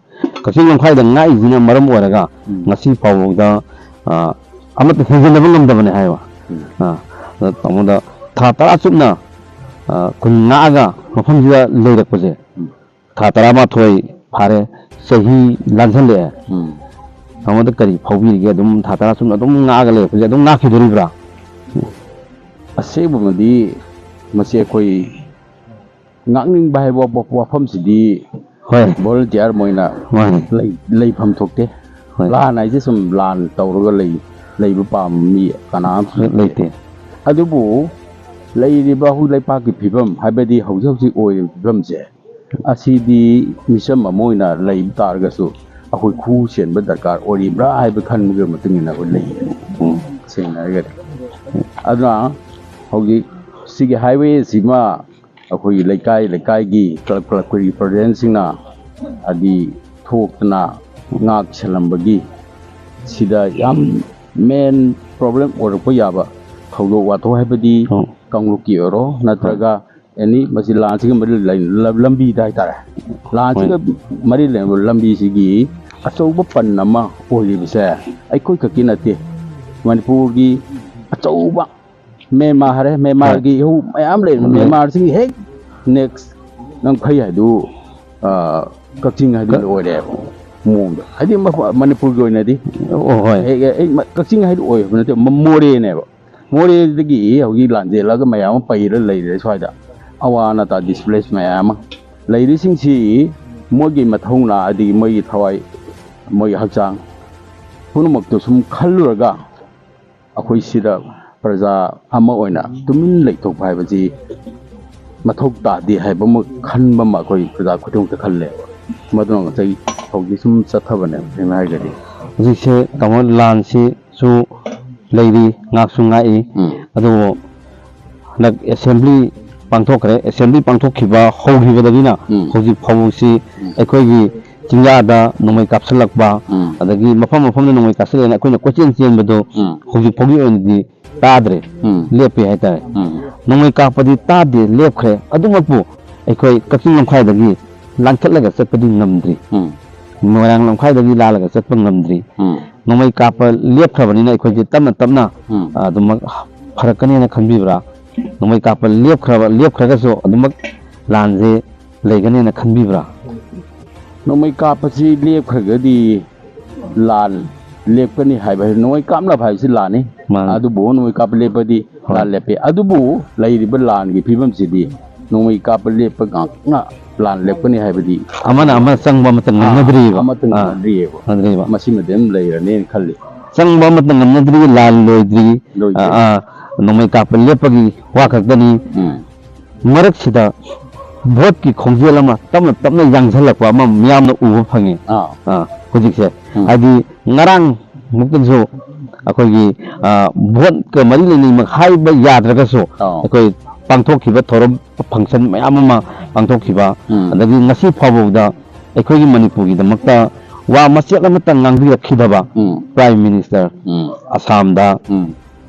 ꯀꯛꯆꯤꯡ ꯂꯝꯈꯥꯏꯗ ꯉꯥꯛꯏꯁꯤꯅ ꯃꯔꯝ ꯑꯣꯏꯔꯒ ꯎꯝ꯫ ꯉꯁꯤ ꯐꯥꯎꯕꯗ, ꯑ, ꯑꯃꯠꯇ ꯍꯦꯟꯖꯤꯟꯅꯕ ꯉꯝꯗꯕꯅꯦ ꯍꯥꯏꯕ꯫ ꯎꯝ꯫ ꯑ, ꯑꯗ ꯇꯥꯃꯣꯗ ꯊꯥ ꯇꯔꯥ ꯆꯨꯞꯅ, ꯑ, ꯈꯨꯟ ꯉꯥꯛꯑꯒ ꯃꯐꯝꯁꯤꯗ ꯂꯩꯔꯛꯄꯁꯦ, ꯎꯝ꯫ ꯊꯥ ꯇꯔꯥꯃꯥꯊꯣꯏ ꯐꯥꯔꯦ, ꯆꯍꯤ ꯂꯥꯟꯁꯜꯂꯛꯑꯦ꯫ ꯎꯝ꯫ ꯇꯥꯃꯣꯗ ꯀꯔꯤ ꯐꯥꯎꯕꯤꯔꯤꯒꯦ? ꯑꯗꯨꯝ ꯊꯥ ꯇꯔꯥ ꯆꯨꯞꯅ ꯑꯗꯨꯝ ꯉꯥꯛꯑꯒ ꯂꯩꯔꯛꯄꯁꯦ ꯑꯗꯨꯝ ꯉꯥꯛꯈꯤꯗꯣꯔꯤꯕ꯭ꯔꯥ? ꯑꯁꯦꯡꯕꯃꯗꯤ ꯃꯁꯤ ꯑꯩꯈꯣꯏ ꯉꯥꯛꯅꯤꯡꯕ ꯍꯥꯏꯕ ꯋꯥ-, ꯋꯥꯐꯝꯁꯤꯗꯤ ꯍꯣꯏ꯫ ꯚꯣꯂꯨꯟꯇꯤꯌꯔ ꯑꯃ ꯑꯣꯏꯅ ꯃꯥꯅꯤ꯫ ꯂꯩ-, ꯂꯩꯐꯝ ꯊꯣꯛꯇꯦ꯫ ꯍꯣꯏ꯫ ꯂꯥꯟ ꯍꯥꯏꯁꯦ ꯁꯨꯝ ꯂꯥꯟ ꯇꯧꯔꯒ ꯂꯩ-, ꯂꯩꯕ ꯄꯥꯝꯕ ꯃꯤ ꯀꯅꯥ ꯑꯃꯁꯨ ꯂꯩꯇꯦ꯫ ꯂꯩꯇꯦ꯫ ꯑꯗꯨꯕꯨ ꯂꯩꯔꯤꯕ ꯍꯧꯖꯤꯛ ꯂꯩꯄꯥꯛꯀꯤ ꯐꯤꯕꯝ, ꯍꯥꯏꯕꯗꯤ ꯍꯧꯖꯤꯛ ꯍꯧꯖꯤꯛ ꯑꯣꯏꯔꯤꯕ ꯐꯤꯕꯝꯁꯦ, ꯑꯁꯤꯗꯤ ꯃꯤꯆꯝ ꯑꯃ ꯑꯣꯏꯅ ꯂꯩꯕ ꯇꯥꯔꯒꯁꯨ ꯑꯩꯈꯣꯏ ꯈꯨ ꯆꯦꯟꯕ ꯗꯔꯀꯥꯔ ꯑꯣꯏꯔꯤꯕ꯭ꯔꯥ ꯍꯥꯏꯕ ꯈꯟꯕꯒꯤ ꯃꯇꯨꯡ ꯏꯟꯅ ꯑꯩꯈꯣꯏ ꯂꯩ꯫ ꯎꯝ꯫ ꯁꯦꯡꯅ ꯍꯥꯏꯔꯒꯗꯤ꯫ ꯑꯗꯨꯅ ꯍꯧꯖꯤꯛ ꯁꯤꯒꯤ ꯍꯥꯏꯋꯦ ꯑꯁꯤꯃ ꯑꯩꯈꯣꯏꯒꯤ ꯂꯩꯀꯥꯏ ꯂꯩꯀꯥꯏꯒꯤ ꯀ꯭ꯂꯕ ꯀ꯭ꯂꯕꯀꯤ ꯄ꯭ꯔꯁꯤꯗꯦꯟꯁꯤꯡꯅ ꯍꯥꯏꯗꯤ ꯊꯣꯛꯇꯅ ꯉꯥꯛ ꯁꯦꯜꯂꯝꯕꯒꯤ ꯁꯤꯗ ꯌꯥꯝ ꯃꯦꯟ ꯄ꯭ꯔꯣꯕ꯭ꯂꯦꯝ ꯑꯣꯏꯔꯛꯄ ꯌꯥꯕ ꯊꯧꯗꯣꯛ ꯋꯥꯊꯣꯛ ꯍꯥꯏꯕꯗꯤ ꯎꯝ꯫ ꯀꯥꯡꯂꯨꯞꯀꯤ ꯑꯣꯏꯔꯣ ꯅꯠꯇ꯭ꯔꯒ ꯑꯦꯅꯤ ꯃꯁꯤ ꯂꯥꯟꯁꯤꯒ ꯃꯔꯤ ꯂꯩ-, ꯂꯝ-, ꯂꯝꯕꯤꯗ ꯍꯥꯏꯇꯥꯔꯦ꯫ ꯂꯥꯟꯁꯤꯒ ꯍꯣꯏ꯫ ꯃꯔꯤ ꯂꯩꯅꯕ ꯂꯝꯕꯤꯁꯤꯒꯤ ꯑꯆꯧꯕ ꯄꯟ ꯑꯃ ꯑꯣꯏꯔꯤꯕꯁꯦ ꯑꯩꯈꯣꯏ ꯈꯛꯀꯤ ꯅꯠꯇꯦ꯫ ꯃꯅꯤꯄꯨꯔꯒꯤ ꯑꯆꯧꯕ ꯃꯦꯟꯃꯥꯔ ꯍꯥꯏꯔꯦ, ꯃꯦꯟꯃꯥꯔꯒꯤ ꯍꯣꯏ꯫ ꯏꯍꯧ ꯃꯌꯥꯝ ꯂꯩ꯫ ꯍꯣꯏ꯫ ꯃꯦꯟꯃꯥꯔꯁꯤꯒꯤ ꯍꯦꯛ ꯅꯦꯛꯁ ꯅꯝꯈꯩ ꯍꯥꯏꯗꯨ, ꯑ, ꯀꯛꯆꯤꯡ ꯍꯥꯏꯗꯨ ꯀ-, ꯑꯣꯏꯔꯦꯕ ꯃꯑꯣꯡꯗ꯫ ꯍꯥꯏꯗꯤ ꯃꯐ-, ꯃꯅꯤꯄꯨꯔꯒꯤ ꯑꯣꯏꯅꯗꯤ꯫ ꯑꯣ, ꯍꯣꯏ꯫ ꯍꯦꯛ, ꯍꯦꯛ, ꯃ-, ꯀꯛꯆꯤꯡ ꯍꯥꯏꯗꯨ ꯑꯣꯏꯕ ꯅꯠꯇꯦ, ꯃ-, ꯃꯣꯔꯦꯅꯦꯕ꯫ ꯃꯣꯔꯦꯗꯒꯤ ꯍꯧꯖꯤꯛ ꯂꯥꯟꯖꯦꯜꯂꯒ ꯃꯌꯥꯝ ꯑꯃ ꯄꯩꯔ ꯂꯩꯔꯦ ꯁ꯭ꯋꯥꯏꯗ꯫ ꯑꯋꯥ ꯑꯅꯥ ꯇꯥ ꯗꯤꯁꯄ꯭ꯂꯦꯁ ꯃꯌꯥꯝ ꯑꯃ꯫ ꯂꯩꯔꯤꯁꯤꯡꯁꯤ ꯃꯣꯏꯒꯤ ꯃꯊꯧꯅꯥ, ꯑꯗꯒꯤ ꯃꯣꯏꯒꯤ ꯊꯋꯥꯏ, ꯃꯣꯏꯒꯤ ꯍꯛꯆꯥꯡ ꯄꯨꯝꯅꯃꯛꯇꯨ ꯁꯨꯝ ꯈꯜꯂꯨꯔꯒ ꯑꯩꯈꯣꯏ ꯁꯤꯗ ꯄ꯭ꯔꯖꯥ ꯑꯃ ꯑꯣꯏꯅ ꯇꯨꯃꯤꯟ ꯂꯩꯊꯣꯛꯄ ꯍꯥꯏꯕꯁꯤ ꯃꯊꯧ ꯇꯥꯗꯦ ꯍꯥꯏꯕ ꯑꯃ ꯈꯟꯕ ꯑꯃ ꯑꯩꯈꯣꯏ ꯄ꯭ꯔꯖꯥ ꯈꯨꯗꯤꯡꯃꯛꯇ ꯈꯜꯂꯦꯕ꯫ ꯃꯗꯨꯅ ꯉꯁꯥꯏ ꯍꯧꯖꯤꯛ ꯁꯨꯝ ꯆꯠꯊꯕꯅꯦꯕ, ꯁꯦꯡꯅ ꯍꯥꯏꯔꯒꯗꯤ꯫ ꯍꯧꯖꯤꯛꯁꯦ ꯇꯥꯃꯣ ꯂꯥꯟꯁꯤꯁꯨ ꯂꯩꯔꯤ, ꯉꯥꯛꯁꯨ ꯉꯥꯛꯏ꯫ ꯎꯝ꯫ ꯑꯗꯨꯕꯨ ꯍꯟꯗꯛ ꯑꯦꯁꯦꯝꯕ꯭ꯂꯤ ꯄꯥꯡꯊꯣꯛꯈ꯭ꯔꯦ꯫ ꯑꯦꯁꯦꯝꯕ꯭ꯂꯤ ꯄꯥꯡꯊꯣꯛꯈꯤꯕ ꯍꯧꯈꯤꯕꯗꯒꯤꯅ ꯎꯝ꯫ ꯍꯧꯖꯤꯛ ꯐꯥꯎꯕꯁꯤ ꯎꯝ꯫ ꯑꯩꯈꯣꯏꯒꯤ ꯆꯤꯡꯌꯥꯗ ꯅꯣꯡꯃꯩ ꯀꯥꯞꯁꯤꯜꯂꯛꯄ, ꯎꯝ꯫ ꯑꯗꯒꯤ ꯃꯐꯝ ꯃꯐꯝꯗ ꯅꯣꯡꯃꯩ ꯀꯥꯞꯁꯤꯜꯂꯛꯑꯦꯅ ꯑꯩꯈꯣꯏꯅ ꯀꯣꯏꯆꯦꯟ ꯆꯦꯟꯕꯗꯣ ꯎꯝ꯫ ꯍꯧꯖꯤꯛ ꯐꯥꯎꯒꯤ ꯑꯣꯏꯅꯗꯤ ꯇꯥꯗ꯭ꯔꯦ, ꯎꯝ꯫ ꯂꯦꯞꯄꯦ ꯍꯥꯏꯇꯥꯔꯦ꯫ ꯎꯝ꯫ ꯅꯣꯡꯃꯩ ꯀꯥꯞꯄꯗꯤ ꯇꯥꯗꯦ, ꯂꯦꯞꯈ꯭ꯔꯦ꯫ ꯑꯗꯨꯃꯛꯄꯨ ꯑꯩꯈꯣꯏ ꯀꯛꯆꯤꯡ ꯂꯝꯈꯥꯏꯗꯒꯤ ꯂꯥꯟꯊꯠꯂꯒ ꯆꯠꯄꯗꯤ ꯉꯝꯗ꯭ꯔꯤ꯫ ꯎꯝ꯫ ꯃꯣꯏꯔꯥꯡ ꯂꯝꯈꯥꯏꯗꯒꯤ ꯂꯥꯜꯂꯒ ꯆꯠꯄ ꯉꯝꯗ꯭ꯔꯤ꯫ ꯎꯝ꯫ ꯅꯣꯡꯃꯩ ꯀꯥꯞꯄ ꯂꯦꯞꯈ꯭ꯔꯕꯅꯤꯅ ꯑꯩꯈꯣꯏꯁꯦ ꯇꯞꯅ ꯇꯞꯅ, ꯎꯝ꯫ ꯑ, ꯑꯗꯨꯃꯛ ꯐꯔꯛꯀꯅꯦꯅ ꯈꯟꯕꯤꯕ꯭ꯔꯥ? ꯅꯣꯡꯃꯩ ꯀꯥꯞꯄ ꯂꯦꯞꯈ꯭ꯔꯕ, ꯂꯦꯞꯈ꯭ꯔꯒꯁꯨ ꯑꯗꯨꯃꯛ ꯂꯥꯟꯁꯦ ꯂꯩꯒꯅꯦꯅ ꯈꯟꯕꯤꯕ꯭ꯔꯥ? ꯅꯣꯡꯃꯩ ꯀꯥꯞꯄꯁꯤ ꯂꯦꯞꯈ꯭ꯔꯒꯗꯤ ꯂꯥꯟ ꯂꯦꯞꯀꯅꯤ ꯍꯥꯏꯕ, ꯅꯣꯡꯃꯩ ꯀꯥꯞꯅꯕ ꯍꯥꯏꯕꯁꯤ ꯂꯥꯟꯅꯤ꯫ ꯃꯥꯅꯤ꯫ ꯑꯗꯨꯕꯨ ꯅꯣꯡꯃꯩ ꯀꯥꯞꯄ ꯂꯦꯞꯄꯗꯤ ꯍꯣꯏ꯫ ꯂꯥꯟ ꯂꯦꯞꯄꯦ꯫ ꯑꯗꯨꯕꯨ ꯂꯩꯔꯤꯕ ꯂꯥꯟꯒꯤ ꯐꯤꯕꯝꯁꯤꯗꯤ ꯅꯣꯡꯃꯩ ꯀꯥꯞꯄ ꯂꯦꯞꯄ ꯉꯥꯛꯅ ꯂꯥꯟ ꯂꯦꯞꯀꯅꯤ ꯍꯥꯏꯕꯗꯤ ꯑꯃꯅ ꯑꯃ ꯆꯪꯕ ꯑꯃꯠꯇ ꯑꯥ, ꯉꯝꯅꯗ꯭ꯔꯤꯑꯕ꯫ ꯑꯃꯠꯇ ꯑꯥ, ꯉꯝꯅꯗ꯭ꯔꯤꯑꯕ꯫ ꯉꯝꯅꯗ꯭ꯔꯤꯕ꯫ ꯃꯁꯤꯃꯗꯤ ꯑꯗꯨꯝ ꯂꯩꯔꯅꯦꯅ ꯈꯜꯂꯤ꯫ ꯆꯪꯕ ꯑꯃꯠꯇ ꯉꯝꯅꯗ꯭ꯔꯤ, ꯂꯥꯟ ꯂꯣꯏꯗ꯭ꯔꯤ꯫ ꯂꯣꯏꯗ꯭ꯔꯤ꯫ ꯑꯥ, ꯑꯥ, ꯅꯣꯡꯃꯩ ꯀꯥꯞꯄ ꯂꯦꯞꯄꯒꯤ ꯋꯥ ꯈꯛꯇꯅꯤ꯫ ꯎꯝ꯫ ꯃꯔꯛꯁꯤꯗ ꯚꯣꯠꯀꯤ ꯈꯣꯡꯖꯦꯜ ꯑꯃ ꯇꯞꯅ ꯇꯞꯅ ꯌꯥꯡꯁꯜꯂꯛꯄ ꯑꯃ ꯃꯤꯌꯥꯝꯅ ꯎꯕ ꯐꯪꯉꯤ꯫ ꯑꯥ꯫ ꯑꯥ, ꯍꯧꯖꯤꯛꯁꯦ꯫ ꯎꯝ꯫ ꯍꯥꯏꯗꯤ ꯉꯔꯥꯡ ꯃꯨꯛꯇꯁꯨ ꯑꯩꯈꯣꯏꯒꯤ, ꯑꯥ, ꯚꯣꯠꯀ ꯃꯔꯤ ꯂꯩꯅꯩꯃꯛ ꯍꯥꯏꯕ ꯌꯥꯗ꯭ꯔꯒꯁꯨ ꯑꯥ꯫ ꯑꯩꯈꯣꯏ ꯄꯥꯡꯊꯣꯛꯈꯤꯕ ꯊꯧꯔꯝ function ꯃꯌꯥꯝ ꯑꯃ ꯄꯥꯡꯊꯣꯛꯈꯤꯕ, ꯎꯝ꯫ ꯑꯗꯒꯤ ꯉꯁꯤ ꯐꯥꯎꯕꯗ ꯑꯩꯈꯣꯏꯒꯤ ꯃꯅꯤꯄꯨꯔꯒꯤꯗꯃꯛꯇ ꯋꯥ ꯃꯆꯦꯠ ꯑꯃꯠꯇ ꯉꯥꯡꯕꯤꯔꯛꯈꯤꯗꯕ ꯎꯝ꯫ Prime Minister ꯎꯝ꯫ ꯑꯁꯥꯝꯗ ꯎꯝ꯫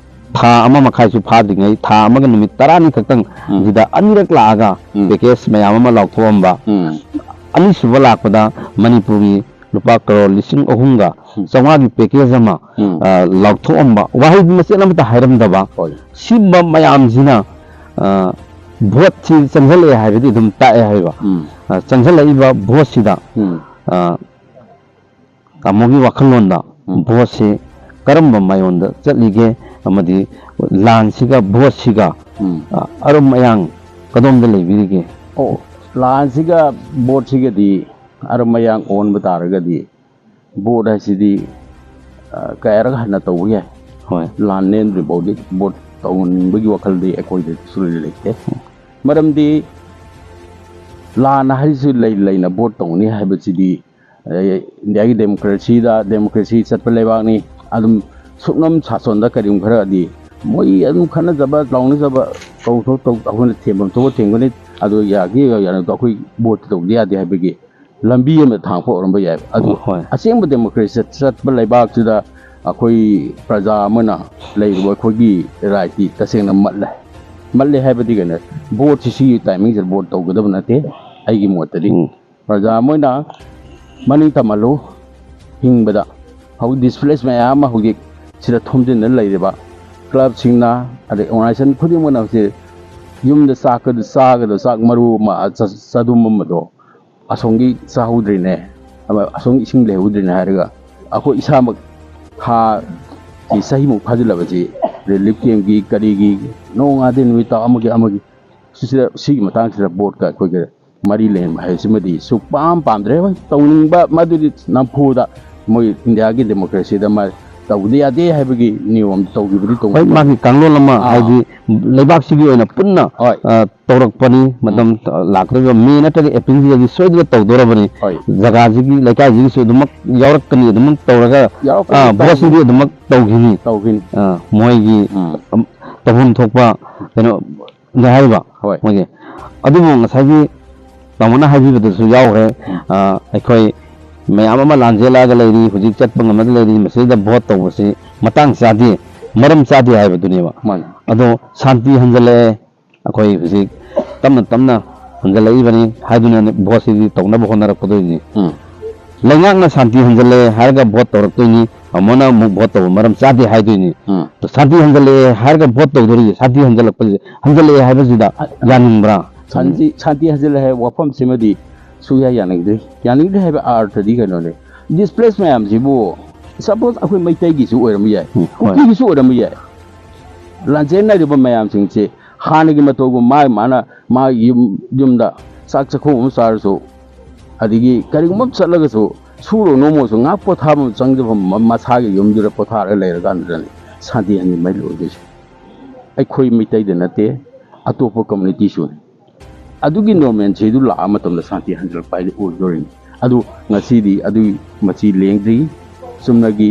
ꯊꯥ ꯑꯃ ꯃꯈꯥꯏꯁꯨ ꯐꯥꯗ꯭ꯔꯤꯉꯩ, ꯊꯥ ꯑꯃꯒ ꯅꯨꯃꯤꯠ ꯇꯔꯥꯅꯤ ꯈꯛꯇꯪ ꯎꯝ꯫ ꯁꯤꯗ ꯑꯅꯤꯔꯛ ꯂꯥꯛꯑꯒ ꯎꯝ꯫ Package ꯃꯌꯥꯝ ꯑꯃ ꯂꯥꯎꯊꯣꯛꯑꯝꯕ, ꯎꯝ꯫ ꯑꯅꯤꯁꯨꯕ ꯂꯥꯛꯄꯗ ꯃꯅꯤꯄꯨꯔꯒꯤ ꯂꯨꯄꯥ ꯀꯔꯣꯔ ꯂꯤꯁꯤꯡ ꯑꯍꯨꯝꯒ ꯎꯝ꯫ ꯆꯥꯝꯃꯉꯥꯒꯤ package ꯑꯃ, ꯎꯝ꯫ ꯑ, ꯂꯥꯎꯊꯣꯛꯑꯝꯕ, ꯋꯥꯍꯩ ꯃꯆꯦꯠ ꯑꯃꯠꯇ ꯍꯥꯏꯔꯝꯗꯕ, ꯍꯣꯏ꯫ ꯁꯤꯒꯨꯝꯕ ꯃꯌꯥꯝꯁꯤꯅ, ꯑ, ꯚꯣꯠꯁꯤ ꯆꯪꯁꯤꯜꯂꯛꯑꯦ ꯍꯥꯏꯕꯗꯤ ꯑꯗꯨꯝ ꯇꯥꯛꯑꯦ ꯍꯥꯏꯕ꯫ ꯎꯝ꯫ ꯑ, ꯆꯪꯁꯤꯜꯂꯛꯏꯕ ꯚꯣꯠꯁꯤꯗ, ꯎꯝ꯫ ꯑ, ꯇꯥꯃꯣꯒꯤ ꯋꯥꯈꯜꯂꯣꯟꯗ ꯎꯝ꯫ ꯚꯣꯠꯁꯤ ꯀꯔꯝꯕ ꯃꯥꯏꯑꯣꯟꯗ ꯆꯠꯂꯤꯒꯦ, ꯑꯃꯗꯤ ꯂꯥꯟꯁꯤꯒ ꯚꯣꯠꯁꯤꯒ, ꯎꯝ꯫ ꯑ, ꯑꯔꯨꯝ ꯑꯌꯥꯡ ꯀꯗꯣꯝꯗ ꯂꯩꯕꯤꯔꯤꯒꯦ? ꯑꯣ, ꯂꯥꯟꯁꯤꯒ ꯚꯣꯠꯁꯤꯒꯗꯤ ꯑꯔꯨꯝ ꯑꯌꯥꯡ ꯑꯣꯟꯕ ꯇꯥꯔꯒꯗꯤ ꯚꯣꯠ ꯍꯥꯏꯁꯤꯗꯤ, ꯑ, ꯀꯌꯥꯔꯛ ꯍꯟꯅ ꯇꯧꯕ ꯌꯥꯏ꯫ ꯍꯣꯏ꯫ ꯂꯥꯟ ꯅꯦꯝꯗ꯭ꯔꯤ ꯐꯥꯎꯗꯤ ꯚꯣꯠ ꯇꯧꯅꯤꯡꯕꯒꯤ ꯋꯥꯈꯜꯗꯤ ꯑꯩꯈꯣꯏꯗ ꯁꯨꯛꯂꯩ ꯂꯩꯇꯦ꯫ ꯃꯔꯝꯗꯤ ꯂꯥꯟ ꯍꯥꯏꯁꯤ ꯂꯩ ꯂꯩꯅ ꯚꯣꯠ ꯇꯧꯅꯤ ꯍꯥꯏꯕꯁꯤꯗꯤ, ꯑ, ꯏꯟꯗꯤꯌꯥꯒꯤ democracyꯗ, democracy ꯆꯠꯄ ꯂꯩꯕꯥꯛꯅꯤ꯫ ꯑꯗꯨꯝ ꯁꯨꯞꯅꯝ ꯁꯥꯁꯣꯟꯗ ꯀꯔꯤꯒꯨꯝꯕ ꯈꯔꯗꯤ ꯃꯣꯏ ꯑꯗꯨꯝ ꯈꯠꯅꯖꯕ, ꯂꯥꯎꯅꯖꯕ, ꯇꯧ-, ꯇꯧ-, ꯇꯧ-, ꯑꯩꯈꯣꯏꯅ ꯊꯦꯝꯐꯝ ꯊꯣꯛꯄ ꯊꯦꯝꯒꯅꯤ꯫ ꯑꯗꯨ ꯌꯥꯒꯦ ꯌꯥꯔꯣꯏꯗꯣ ꯑꯩꯈꯣꯏ ꯚꯣꯠ ꯇꯧꯗ ꯌꯥꯗꯦ ꯍꯥꯏꯕꯒꯤ ꯂꯝꯕꯤ ꯑꯃ ꯊꯥꯡꯕ ꯑꯣꯏꯔꯝꯕ ꯌꯥꯏ꯫ ꯑꯗꯨ ꯍꯣꯏ꯫ ꯑꯁꯦꯡꯕ democracy ꯆꯠ-, ꯆꯠꯄ ꯂꯩꯕꯥꯛꯁꯤꯗ ꯑꯩꯈꯣꯏ ꯄ꯭ꯔꯖꯥ ꯑꯃꯅ ꯂꯩꯔꯤꯕ ꯑꯩꯈꯣꯏꯒꯤ ꯔꯥꯏꯠꯇꯤ ꯇꯁꯦꯡꯅ ꯃꯠꯂꯦ꯫ ꯃꯠꯂꯦ ꯍꯥꯏꯕꯗꯤ ꯀꯩꯅꯣ, ꯚꯣꯠꯁꯤ ꯁꯤꯒꯤ ꯇꯥꯏꯃꯤꯡꯁꯤꯗ ꯚꯣꯠ ꯇꯧꯒꯗꯕ ꯅꯠꯇꯦ, ꯑꯩꯒꯤ ꯃꯣꯠꯇꯗꯤ꯫ ꯎꯝ꯫ ꯄ꯭ꯔꯖꯥ ꯑꯃ ꯑꯣꯏꯅ ꯃꯅꯤꯡ ꯇꯝꯍꯜꯂꯨ꯫ ꯍꯤꯡꯕꯗ ꯍꯧꯖꯤꯛ ꯗꯤꯁꯄ꯭ꯂꯦꯁ ꯃꯌꯥꯝ ꯑꯃ ꯍꯧꯖꯤꯛ ꯁꯤꯗ ꯊꯣꯝꯖꯤꯟꯗꯨꯅ ꯂꯩꯔꯤꯕ ꯀ꯭ꯂꯕꯁꯤꯡꯅ, ꯑꯗꯩ ꯑꯣꯔꯒꯅꯥꯏꯖꯦꯁꯟ ꯈꯨꯗꯤꯡꯃꯛꯅ ꯍꯧꯖꯤꯛ ꯌꯨꯝꯗ ꯆꯥꯛꯀꯗ-, ꯆꯥꯒꯗꯕ ꯆꯥꯛ ꯃꯔꯨ ꯑꯃ, ꯆ-, ꯆꯗꯨꯝ ꯑꯃꯗꯣ ꯑꯁꯣꯝꯒꯤ ꯆꯥꯍꯧꯗ꯭ꯔꯤꯅꯦ, ꯑꯃ ꯑꯁꯣꯝꯒꯤ ꯏꯁꯤꯡ ꯂꯩꯍꯧꯗ꯭ꯔꯤꯅꯦ ꯍꯥꯏꯔꯒ, ꯑꯩꯈꯣꯏ ꯏꯁꯥꯃꯛ ꯊꯥ, ꯁꯤ ꯆꯍꯤꯃꯨꯛ ꯐꯥꯖꯤꯜꯂꯕꯁꯤ ꯔꯤꯂꯤꯐ ꯀꯦꯝꯒꯤ, ꯀꯔꯤꯒꯤ, ꯅꯣꯡꯉꯥꯟꯗꯩ ꯅꯨꯃꯤꯠ ꯇꯥꯕ ꯑꯃꯒꯤ, ꯑꯃꯒꯤ, ꯁꯤꯁꯤꯗ, ꯁꯤꯒꯤ ꯃꯇꯥꯡꯁꯤꯗ ꯕꯣꯔꯗꯀ ꯑꯩꯈꯣꯏꯒ ꯃꯔꯤ ꯂꯩꯅꯕ ꯍꯥꯏꯕꯁꯤꯃꯗꯤ ꯁꯨꯛꯄꯥꯝ ꯄꯥꯝꯗ꯭ꯔꯦ꯫ ꯍꯣꯏ, ꯇꯧꯅꯤꯡꯕ ꯃꯗꯨꯗꯤ ꯅꯝꯐꯨꯗ ꯃꯣꯏ ꯏꯟꯗꯤꯌꯥꯒꯤ ꯗꯦꯃꯣꯀ꯭ꯔꯦꯁꯤꯗ ꯃꯥ ꯇꯧꯗ ꯌꯥꯗꯦ ꯍꯥꯏꯕꯒꯤ ꯅꯤꯌꯣꯝ ꯇꯧꯈꯤꯕꯗꯤ ꯇꯧꯕ ꯍꯣꯏ, ꯃꯥꯒꯤ ꯀꯥꯡꯂꯣꯟ ꯑꯃ, ꯑꯥ꯫ ꯍꯥꯏꯗꯤ ꯂꯩꯕꯥꯛꯁꯤꯒꯤ ꯑꯣꯏꯅ ꯄꯨꯟꯅ, ꯍꯣꯏ꯫ ꯑ, ꯇꯧꯔꯛꯄꯅꯤ꯫ ꯃꯇꯝ ꯎꯝ꯫ ꯂꯥꯛꯀꯗꯧꯔꯤꯕ ꯃꯦ ꯅꯠꯇ꯭ꯔꯒ ꯑꯦꯄ꯭ꯔꯤꯜꯁꯤꯗꯗꯤ ꯁꯣꯏꯗꯅ ꯇꯧꯗꯣꯔꯕꯅꯤ꯫ ꯍꯣꯏ꯫ ꯖꯒꯥꯁꯤꯒꯤ, ꯂꯩꯀꯥꯏꯁꯤꯒꯤꯁꯨ ꯑꯗꯨꯃꯛ ꯌꯥꯎꯔꯛꯀꯅꯤ, ꯑꯗꯨꯃꯛ ꯇꯧꯔꯒ, ꯌꯥꯎꯔꯛꯀꯅꯤ, ꯑ, ꯇꯧꯒꯅꯤ꯫ ꯚꯣꯠꯁꯤꯗꯤ ꯑꯗꯨꯃꯛ ꯇꯧꯈꯤꯅꯤ꯫ ꯇꯧꯈꯤꯅꯤ꯫ ꯑ, ꯃꯣꯏꯒꯤ, ꯎꯝ꯫ ꯑꯝ, ꯇꯧꯐꯝ ꯊꯣꯛꯄ ꯀꯩꯅꯣ ꯍꯥꯏꯔꯤꯕ ꯍꯣꯏ꯫ ꯃꯣꯏꯒꯤ꯫ ꯑꯗꯨꯕꯨ ꯉꯁꯥꯏꯒꯤ ꯇꯥꯃꯣꯅ ꯍꯥꯏꯕꯤꯕꯗꯁꯨ ꯌꯥꯎꯈ꯭ꯔꯦ꯫ ꯎꯝ꯫ ꯑ, ꯑꯩꯈꯣꯏ ꯃꯌꯥꯝ ꯑꯃ ꯂꯥꯟꯖꯦꯜꯂꯛꯑꯒ ꯂꯩꯔꯤ, ꯍꯧꯖꯤꯛ ꯆꯠꯄ ꯉꯝꯅꯗ ꯂꯩꯔꯤ, ꯃꯁꯤꯗ ꯚꯣꯠ ꯇꯧꯕꯁꯤ ꯃꯇꯥꯡ ꯆꯥꯗꯦ, ꯃꯔꯝ ꯆꯥꯗꯦ ꯍꯥꯏꯕꯗꯨꯅꯦꯕ꯫ ꯃꯥꯅꯤ꯫ ꯑꯗꯣ ꯁꯥꯟꯇꯤ ꯍꯟꯖꯜꯂꯛꯑꯦ, ꯑꯩꯈꯣꯏ ꯍꯧꯖꯤꯛ ꯇꯞꯅ ꯇꯞꯅ ꯍꯟꯖꯜꯂꯛꯏꯕꯅꯤ ꯍꯥꯏꯗꯨꯅ ꯚꯣꯠꯁꯤꯗꯤ ꯇꯧꯅꯕ ꯍꯣꯠꯅꯔꯛꯀꯗꯣꯏꯅꯤ꯫ ꯎꯝ꯫ ꯂꯩꯉꯥꯛꯅ ꯁꯥꯟꯇꯤ ꯍꯟꯖꯜꯂꯛꯑꯦ ꯍꯥꯏꯔꯒ ꯚꯣꯠ ꯇꯧꯔꯛꯇꯣꯏꯅꯤ, ꯑꯃꯨꯛꯅ ꯑꯃꯨꯛ ꯚꯣꯠ ꯇꯧꯕ ꯃꯔꯝ ꯆꯥꯗꯦ ꯍꯥꯏꯗꯣꯏꯅꯤ꯫ ꯎꯝ꯫ ꯁꯥꯟꯇꯤ ꯍꯟꯖꯜꯂꯛꯑꯦ ꯍꯥꯏꯔꯒ ꯚꯣꯠ ꯇꯧꯗꯣꯔꯤꯁꯦ, ꯁꯥꯟꯇꯤ ꯍꯟꯖꯜꯂꯛꯄꯁꯦ, ꯍꯟꯖꯜꯂꯛꯑꯦ ꯍꯥꯏꯕꯁꯤꯗ ꯑ-, ꯌꯥꯅꯤꯡꯕ꯭ꯔꯥ? ꯁꯥꯟꯇꯤ, ꯁꯥꯟꯇꯤ ꯍꯟꯖꯜꯂꯛꯑꯦ ꯍꯥꯏꯕ ꯋꯥꯐꯝꯁꯤꯃꯗꯤ ꯁꯨꯛꯌꯥ ꯌꯥꯅꯤꯡꯗꯦ꯫ ꯌꯥꯅꯤꯡꯗꯦ ꯍꯥꯏꯕ ꯑꯥꯔꯊꯗꯤ ꯀꯩꯅꯣꯅꯦ? ꯗꯤꯁꯄ꯭ꯂꯦꯁ ꯃꯌꯥꯝꯁꯤꯕꯨ, ꯁꯄꯣꯁ ꯑꯩꯈꯣꯏ ꯃꯩꯇꯩꯒꯤꯁꯨ ꯑꯣꯏꯔꯝꯕ ꯌꯥꯏ, ꯎꯝ, ꯍꯣꯏ꯫ ꯀꯨꯀꯤꯒꯤꯁꯨ ꯑꯣꯏꯔꯝꯕ ꯌꯥꯏ꯫ ꯂꯥꯟꯖꯦꯟꯅꯔꯤꯕ ꯃꯌꯥꯝꯁꯤꯡꯁꯦ ꯍꯥꯟꯅꯒꯤ ꯃꯇꯧꯒꯨꯝ ꯃꯥ, ꯃꯥꯅ ꯃꯥꯒꯤ ꯌꯨꯝ, ꯌꯨꯝꯗ ꯆꯥꯛ ꯆꯥꯛꯈꯨꯝ ꯑꯃ ꯆꯥꯔꯁꯨ, ꯑꯗꯒꯤ ꯀꯔꯤꯒꯨꯝꯕ ꯑꯃ ꯆꯠꯂꯒꯁꯨ, ꯁꯨꯔꯨ ꯅꯣꯝꯃꯨꯔꯁꯨ ꯉꯥꯏꯍꯥꯛ ꯄꯣꯊꯥꯕ ꯑꯃ ꯆꯪꯖꯕ ꯃ-, ꯃꯁꯥꯒꯤ ꯌꯨꯝꯗꯨꯗ ꯄꯣꯊꯥꯔꯒ ꯂꯩꯔꯀꯥꯟꯗꯨꯗꯅꯤ ꯁꯥꯟꯇꯤ ꯍꯟꯖꯤꯟꯕ ꯍꯥꯏꯗꯨ ꯑꯣꯏꯗꯣꯏꯁꯦ꯫ ꯑꯩꯈꯣꯏ ꯃꯤꯇꯩꯗ ꯅꯠꯇꯦ, ꯑꯇꯣꯞꯄ ꯀꯝꯃꯨꯅꯤꯇꯤꯁꯨꯅꯤ꯫ ꯑꯗꯨꯒꯤ ꯅꯣꯔꯃꯦꯜꯁꯤꯗꯨ ꯂꯥꯛꯑ ꯃꯇꯝꯗ ꯁꯥꯟꯇꯤ ꯍꯟꯖꯤꯜꯂꯛꯄ ꯍꯥꯏꯗꯨ ꯑꯣꯏꯗꯣꯔꯤꯅꯤ꯫ ꯑꯗꯨ ꯉꯁꯤꯗꯤ ꯑꯗꯨꯒꯤ ꯃꯆꯤ ꯂꯦꯡꯗ꯭ꯔꯤ꯫ ꯆꯨꯝꯅꯒꯤ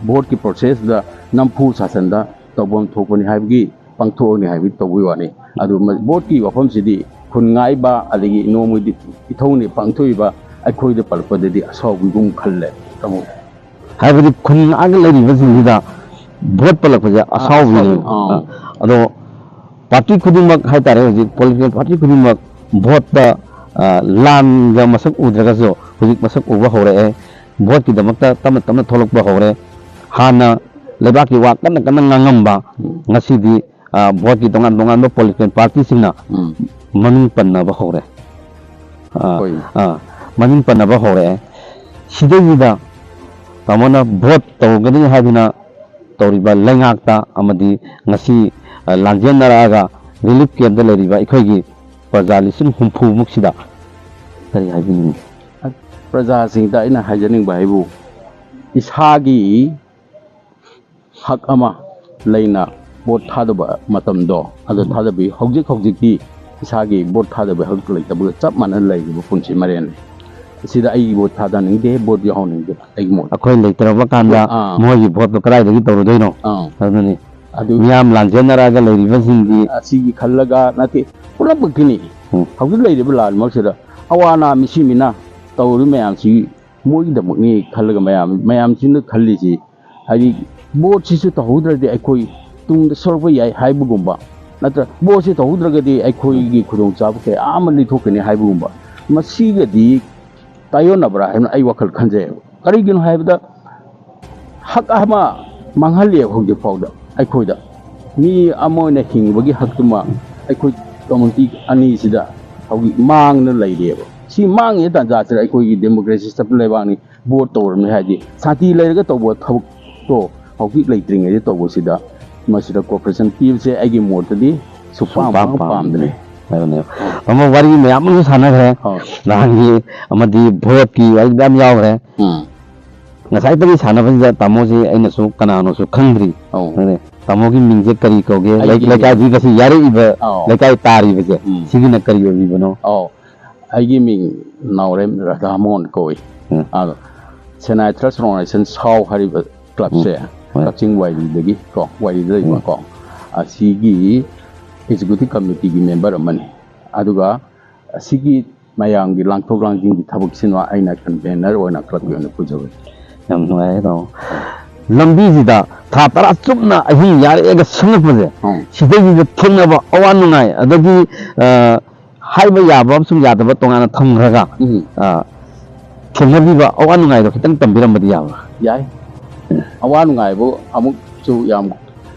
ꯚꯣꯠꯀꯤ ꯄ꯭ꯔꯣꯁꯦꯁꯇ ꯅꯝꯐꯨ ꯁꯥꯁꯟꯗ ꯇꯧꯐꯝ ꯊꯣꯛꯄꯅꯤ ꯍꯥꯏꯕꯒꯤ, ꯄꯥꯡꯊꯣꯛꯑꯅꯤ ꯍꯥꯏꯕꯒꯤ ꯇꯧꯕꯒꯤ ꯋꯥꯅꯤ꯫ ꯑꯗꯨ ꯃ-, ꯚꯣꯠꯀꯤ ꯋꯥꯐꯝꯁꯤꯗꯤ ꯈꯨꯟ ꯉꯥꯛꯏꯕ, ꯑꯗꯒꯤ ꯅꯣꯡꯃꯒꯤ ꯏꯊꯧꯅꯤ ꯄꯥꯡꯊꯣꯛꯏꯕ, ꯑꯩꯈꯣꯏꯗ ꯄꯜꯂꯛꯄꯗꯗꯤ ꯑꯁꯥꯎꯕꯤꯒꯨꯝ ꯈꯜꯂꯦ, ꯇꯥꯃꯣ꯫ ꯍꯥꯏꯕꯗꯤ ꯈꯨꯟ ꯑꯥꯒ ꯂꯩꯔꯤꯕꯁꯤꯡꯁꯤꯗ ꯚꯣꯠ ꯄꯜꯂꯛꯄꯁꯦ ꯑꯁꯥꯎꯕꯤꯅꯦꯕ꯫ ꯑꯥ꯫ ꯑꯗꯣ ꯄꯥꯔꯇꯤ ꯈꯨꯗꯤꯡꯃꯛ ꯍꯥꯏꯇꯥꯔꯦ, ꯍꯧꯖꯤꯛ ꯄꯣꯂꯤꯇꯤꯀꯦꯜ ꯄꯥꯔꯇꯤ ꯈꯨꯗꯤꯡꯃꯛ ꯚꯣꯠꯇ, ꯑ, ꯂꯥꯟꯒ ꯃꯁꯛ ꯎꯗ꯭ꯔꯒꯁꯨ ꯍꯧꯖꯤꯛ ꯃꯁꯛ ꯎꯕ ꯍꯧꯔꯛꯑꯦ꯫ ꯚꯣꯠꯀꯤꯗꯃꯛꯇ ꯇꯞꯅ ꯇꯞꯅ ꯊꯣꯛꯂꯛꯄ ꯍꯧꯔꯦ꯫ ꯍꯥꯟꯅ ꯂꯩꯕꯥꯛꯀꯤ ꯋꯥ ꯀꯟꯅ ꯀꯟꯅ ꯉꯥꯡꯉꯝꯕ, ꯎꯝ꯫ ꯉꯁꯤꯗꯤ, ꯑ, ꯚꯣꯠꯀꯤ ꯇꯣꯉꯥꯟ ꯇꯣꯉꯥꯟꯕ ꯄꯣꯂꯤꯇꯤꯀꯦꯜ ꯄꯥꯔꯇꯤꯁꯤꯡꯅ ꯎꯝ꯫ ꯃꯃꯤꯡ ꯄꯟꯅꯕ ꯍꯧꯔꯦ꯫ ꯑ, ꯍꯣꯏ꯫ ꯑ, ꯃꯃꯤꯡ ꯄꯟꯅꯕ ꯍꯧꯔꯛꯑꯦ꯫ ꯁꯤꯗꯩꯁꯤꯗ ꯇꯥꯃꯣꯅ ꯚꯣꯠ ꯇꯧꯒꯅꯤ ꯍꯥꯏꯗꯨꯅ ꯇꯧꯔꯤꯕ ꯂꯩꯉꯥꯛꯇ ꯑꯃꯗꯤ ꯉꯁꯤ, ꯑ, ꯂꯥꯟꯖꯦꯟꯅꯔꯛꯑꯒ ꯔꯤꯂꯤꯐ ꯀꯦꯝꯞꯇ ꯂꯩꯔꯤꯕ ꯑꯩꯈꯣꯏꯒꯤ ꯄ꯭ꯔꯖꯥ ꯂꯤꯁꯤꯡ ꯍꯨꯝꯐꯨ ꯃꯨꯛꯁꯤꯗ ꯀꯔꯤ ꯍꯥꯏꯕꯤꯅꯤꯡꯉꯤ? ꯄ꯭ꯔꯖꯥꯁꯤꯡꯗ ꯑꯩꯅ ꯍꯥꯏꯖꯅꯤꯡꯕ ꯍꯥꯏꯕꯨ, ꯏꯁꯥꯒꯤ ꯍꯛ ꯑꯃ ꯂꯩꯅ ꯚꯣꯠ ꯊꯥꯗꯕ ꯃꯇꯝꯗꯣ, ꯑꯗꯨ ꯎꯝ꯫ ꯊꯥꯗꯕꯤ꯫ ꯍꯧꯖꯤꯛ ꯍꯧꯖꯤꯛꯇꯤ ꯏꯁꯥꯒꯤ ꯚꯣꯠ ꯊꯥꯗꯕ ꯍꯛ ꯂꯩꯇꯕꯒ ꯆꯞ ꯃꯥꯟꯅꯅ ꯂꯩꯔꯤꯕ ꯄꯨꯟꯁꯤ ꯃꯔꯦꯜꯅꯤ꯫ ꯁꯤꯗ ꯑꯩꯒꯤ ꯚꯣꯠ ꯊꯥꯗꯅꯤꯡꯗꯦ, ꯚꯣꯠ ꯌꯥꯎꯍꯟꯅꯤꯡꯗꯦ, ꯑꯩꯒꯤ ꯃꯣꯠ꯫ ꯑꯩꯈꯣꯏ ꯂꯩꯇ꯭ꯔꯕ ꯀꯥꯟꯗ ꯑꯥ꯫ ꯃꯣꯏꯒꯤ ꯚꯣꯠꯇꯣ ꯀꯗꯥꯏꯗꯒꯤ ꯇꯧꯔꯨꯗꯣꯏꯅꯣ? ꯑꯥ꯫ ꯑꯗꯨꯅꯤ꯫ ꯑꯗꯨ ꯃꯤꯌꯥꯝ ꯂꯥꯟꯖꯦꯟꯅꯔꯛꯑꯒ ꯂꯩꯔꯤꯕꯁꯤꯡꯗꯤ ꯑꯁꯤꯒꯤ ꯈꯜꯂꯒ ꯅꯠꯇꯦ, ꯄꯨꯂꯞꯃꯛꯀꯤꯅꯤ꯫ ꯎꯝ꯫ ꯍꯧꯖꯤꯛ ꯂꯩꯔꯤꯕ ꯂꯥꯟ ꯃꯔꯛꯁꯤꯗ ꯑꯋꯥ ꯑꯅꯥ ꯃꯤꯁꯤ ꯃꯤꯅꯥ ꯇꯧꯔꯤ ꯃꯌꯥꯝꯁꯤ ꯃꯣꯏꯒꯤꯗꯃꯛꯅꯤ ꯈꯜꯂꯒ ꯃꯌꯥꯝ, ꯃꯌꯥꯝꯁꯤꯅ ꯈꯜꯂꯤꯁꯤ, ꯍꯥꯏꯗꯤ, ꯚꯣꯠꯁꯤꯁꯨ ꯇꯧꯍꯧꯗ꯭ꯔꯗꯤ ꯑꯩꯈꯣꯏ ꯇꯨꯡꯗ ꯁꯣꯔꯛꯄ ꯌꯥꯏ ꯍꯥꯏꯕꯒꯨꯝꯕ, ꯅꯠꯇ꯭ꯔ ꯚꯣꯠꯁꯤ ꯇꯧꯍꯧꯗ꯭ꯔꯒꯗꯤ ꯑꯩꯈꯣꯏꯒꯤ ꯈꯨꯗꯣꯡꯆꯥꯕ ꯀꯌꯥ ꯑꯃ ꯂꯤꯊꯣꯛꯀꯅꯤ ꯍꯥꯏꯕꯒꯨꯝꯕ, ꯃꯁꯤꯒꯗꯤ ꯇꯥꯏꯌꯣꯟꯅꯕ꯭ꯔꯥ ꯍꯥꯏꯅ ꯑꯩ ꯋꯥꯈꯜ ꯈꯟꯖꯩꯕ꯫ ꯀꯔꯤꯒꯤꯅꯣ ꯍꯥꯏꯕꯗ, ꯍꯛ ꯑꯃ ꯃꯥꯡꯍꯜꯂꯦꯕ ꯍꯧꯖꯤꯛ ꯐꯥꯎꯗ ꯑꯩꯈꯣꯏꯗ꯫ ꯃꯤ ꯑꯃ ꯑꯣꯏꯅ ꯍꯤꯡꯕꯒꯤ ꯍꯛꯇꯨꯃ ꯑꯩꯈꯣꯏ ꯀꯝꯃꯨꯅꯤꯇꯤ ꯑꯅꯤꯁꯤꯗ ꯍꯧꯖꯤꯛ ꯃꯥꯡꯗꯅ ꯂꯩꯔꯦꯕ꯫ ꯁꯤ ꯃꯥꯡꯉꯤꯉꯩ ꯇꯥꯟꯖꯥꯁꯤꯗ ꯑꯩꯈꯣꯏꯒꯤ ꯗꯦꯃꯣꯀ꯭ꯔꯦꯁꯤ ꯆꯠꯄ ꯂꯩꯕꯥꯛꯅꯤ, ꯚꯣꯠ ꯇꯧꯔꯕꯅꯤ ꯍꯥꯏꯗꯤ, ꯁꯥꯟꯇꯤ ꯂꯩꯔꯒ ꯇꯧꯕ ꯊꯕꯛꯇꯣ ꯍꯧꯖꯤꯛ ꯂꯩꯇ꯭ꯔꯤꯉꯩꯗ ꯇꯧꯕꯁꯤꯗ, ꯃꯁꯤꯗ ꯀꯣꯑꯣꯄꯔꯦꯁꯟ ꯄꯤꯕꯁꯦ ꯑꯩꯒꯤ ꯃꯣꯠꯇꯗꯤ ꯁꯨꯛꯄꯥꯝ ꯁꯨꯡꯄꯥꯝ ꯄꯥꯝꯗ꯭ꯔꯦ꯫ ꯄꯥꯝꯗ꯭ꯔꯦ꯫ ꯑꯗꯨꯅꯦ꯫ ꯑꯃ ꯋꯥꯔꯤ ꯃꯌꯥꯝ ꯑꯃꯁꯨ ꯁꯥꯟꯅꯈ꯭ꯔꯦ꯫ ꯑꯧ꯫ ꯅꯍꯥꯟꯒꯤ ꯑꯃꯗꯤ ꯚꯣꯠꯀꯤ ꯋꯥꯔꯤ ꯃꯌꯥꯝ ꯌꯥꯎꯈ꯭ꯔꯦ꯫ ꯎꯝ꯫ ꯉꯁꯥꯏꯗꯒꯤ ꯁꯥꯟꯅꯕꯁꯤꯗ ꯇꯥꯃꯣꯁꯦ ꯑꯩꯅꯁꯨ ꯀꯅꯥꯅꯣꯁꯨ ꯈꯪꯗ꯭ꯔꯤ꯫ ꯑꯧ꯫ ꯑꯗꯨꯅꯦ꯫ ꯇꯥꯃꯣꯒꯤ ꯃꯤꯡꯁꯦ ꯀꯔꯤ ꯀꯧꯒꯦ? ꯑꯩꯒꯤ ꯂꯩ-, ꯃꯤꯡ ꯂꯩꯀꯥꯏꯗꯤ ꯉꯁꯤ ꯌꯥꯔꯛꯏꯕ ꯑꯧ꯫ ꯂꯩꯀꯥꯏ ꯇꯥꯔꯤꯕꯁꯦ, ꯎꯝ꯫ ꯁꯤꯒꯤꯅ ꯀꯔꯤ ꯑꯣꯏꯕꯤꯕꯅꯣ? ꯑꯧ꯫ ꯑꯩꯒꯤ ꯃꯤꯡ ꯅꯥꯎꯔꯦꯝ ꯔꯥꯙꯥꯃꯣꯍꯟ ꯀꯧꯏ꯫ ꯎꯝ꯫ ꯑꯗꯣ ꯁꯦꯅꯥꯏ ꯇ꯭ꯔꯁ ꯑꯣꯔꯒꯅꯥꯏꯖꯦꯁꯟ ꯁꯥꯎ ꯍꯥꯏꯔꯤꯕ ꯀ꯭ꯂꯕꯁꯦ ꯎꯝ꯫ ꯍꯣꯏ꯫ ꯀꯛꯆꯤꯡ ꯋꯥꯏꯔꯤꯗꯒꯤ ꯀꯣ, ꯋꯥꯏꯔꯤꯗ ꯎꯝ꯫ ꯂꯩꯕꯀꯣ, ꯑꯁꯤꯒꯤ ꯑꯦꯛꯖꯤꯀ꯭ꯌꯨꯇꯤꯚ ꯀꯃꯤꯇꯤꯒꯤ ꯃꯦꯝꯕꯔ ꯑꯃꯅꯤ꯫ ꯑꯗꯨꯒ ꯑꯁꯤꯒꯤ ꯃꯌꯥꯝꯒꯤ ꯂꯥꯡꯊꯣꯛ ꯂꯥꯡꯖꯤꯟꯒꯤ ꯊꯕꯛꯁꯤꯅ ꯑꯩꯅ ꯀꯟꯚꯦꯅꯔ ꯑꯣꯏꯅ ꯀ꯭ꯂꯕꯀꯤ ꯑꯣꯏꯅ ꯄꯨꯖꯕꯅꯤ꯫ ꯌꯥꯝ ꯅꯨꯡꯉꯥꯏꯔꯦ, ꯇꯥꯃꯣ꯫ ꯂꯝꯕꯤꯁꯤꯗ ꯊꯥ ꯇꯔꯥ ꯆꯨꯞꯅ ꯑꯍꯤꯡ ꯌꯥꯔꯛꯑꯒ ꯁꯪꯉꯛꯄꯁꯦ, ꯎꯝ꯫ ꯁꯤꯗꯩꯁꯤꯗ ꯊꯦꯡꯅꯕ ꯑꯋꯥ ꯅꯨꯡꯉꯥꯏ, ꯑꯗꯒꯤ, ꯑ, ꯍꯥꯏꯕ ꯌꯥꯕ ꯑꯃꯁꯨꯡ ꯌꯥꯗꯕ ꯇꯣꯉꯥꯟꯅ ꯊꯝꯈ꯭ꯔꯒ, ꯎꯝ꯫ ꯑ, ꯊꯦꯡꯅꯕꯤꯕ ꯑꯋꯥ ꯅꯨꯡꯉꯥꯏꯗꯣ ꯈꯤꯇꯪ ꯇꯝꯕꯤꯔꯝꯕꯗꯤ ꯌꯥꯕ꯭ꯔꯥ? ꯌꯥꯏ꯫ ꯑꯋꯥ ꯅꯨꯡꯉꯥꯏꯕꯨ ꯑꯃꯨꯛꯁꯨ ꯌꯥꯝ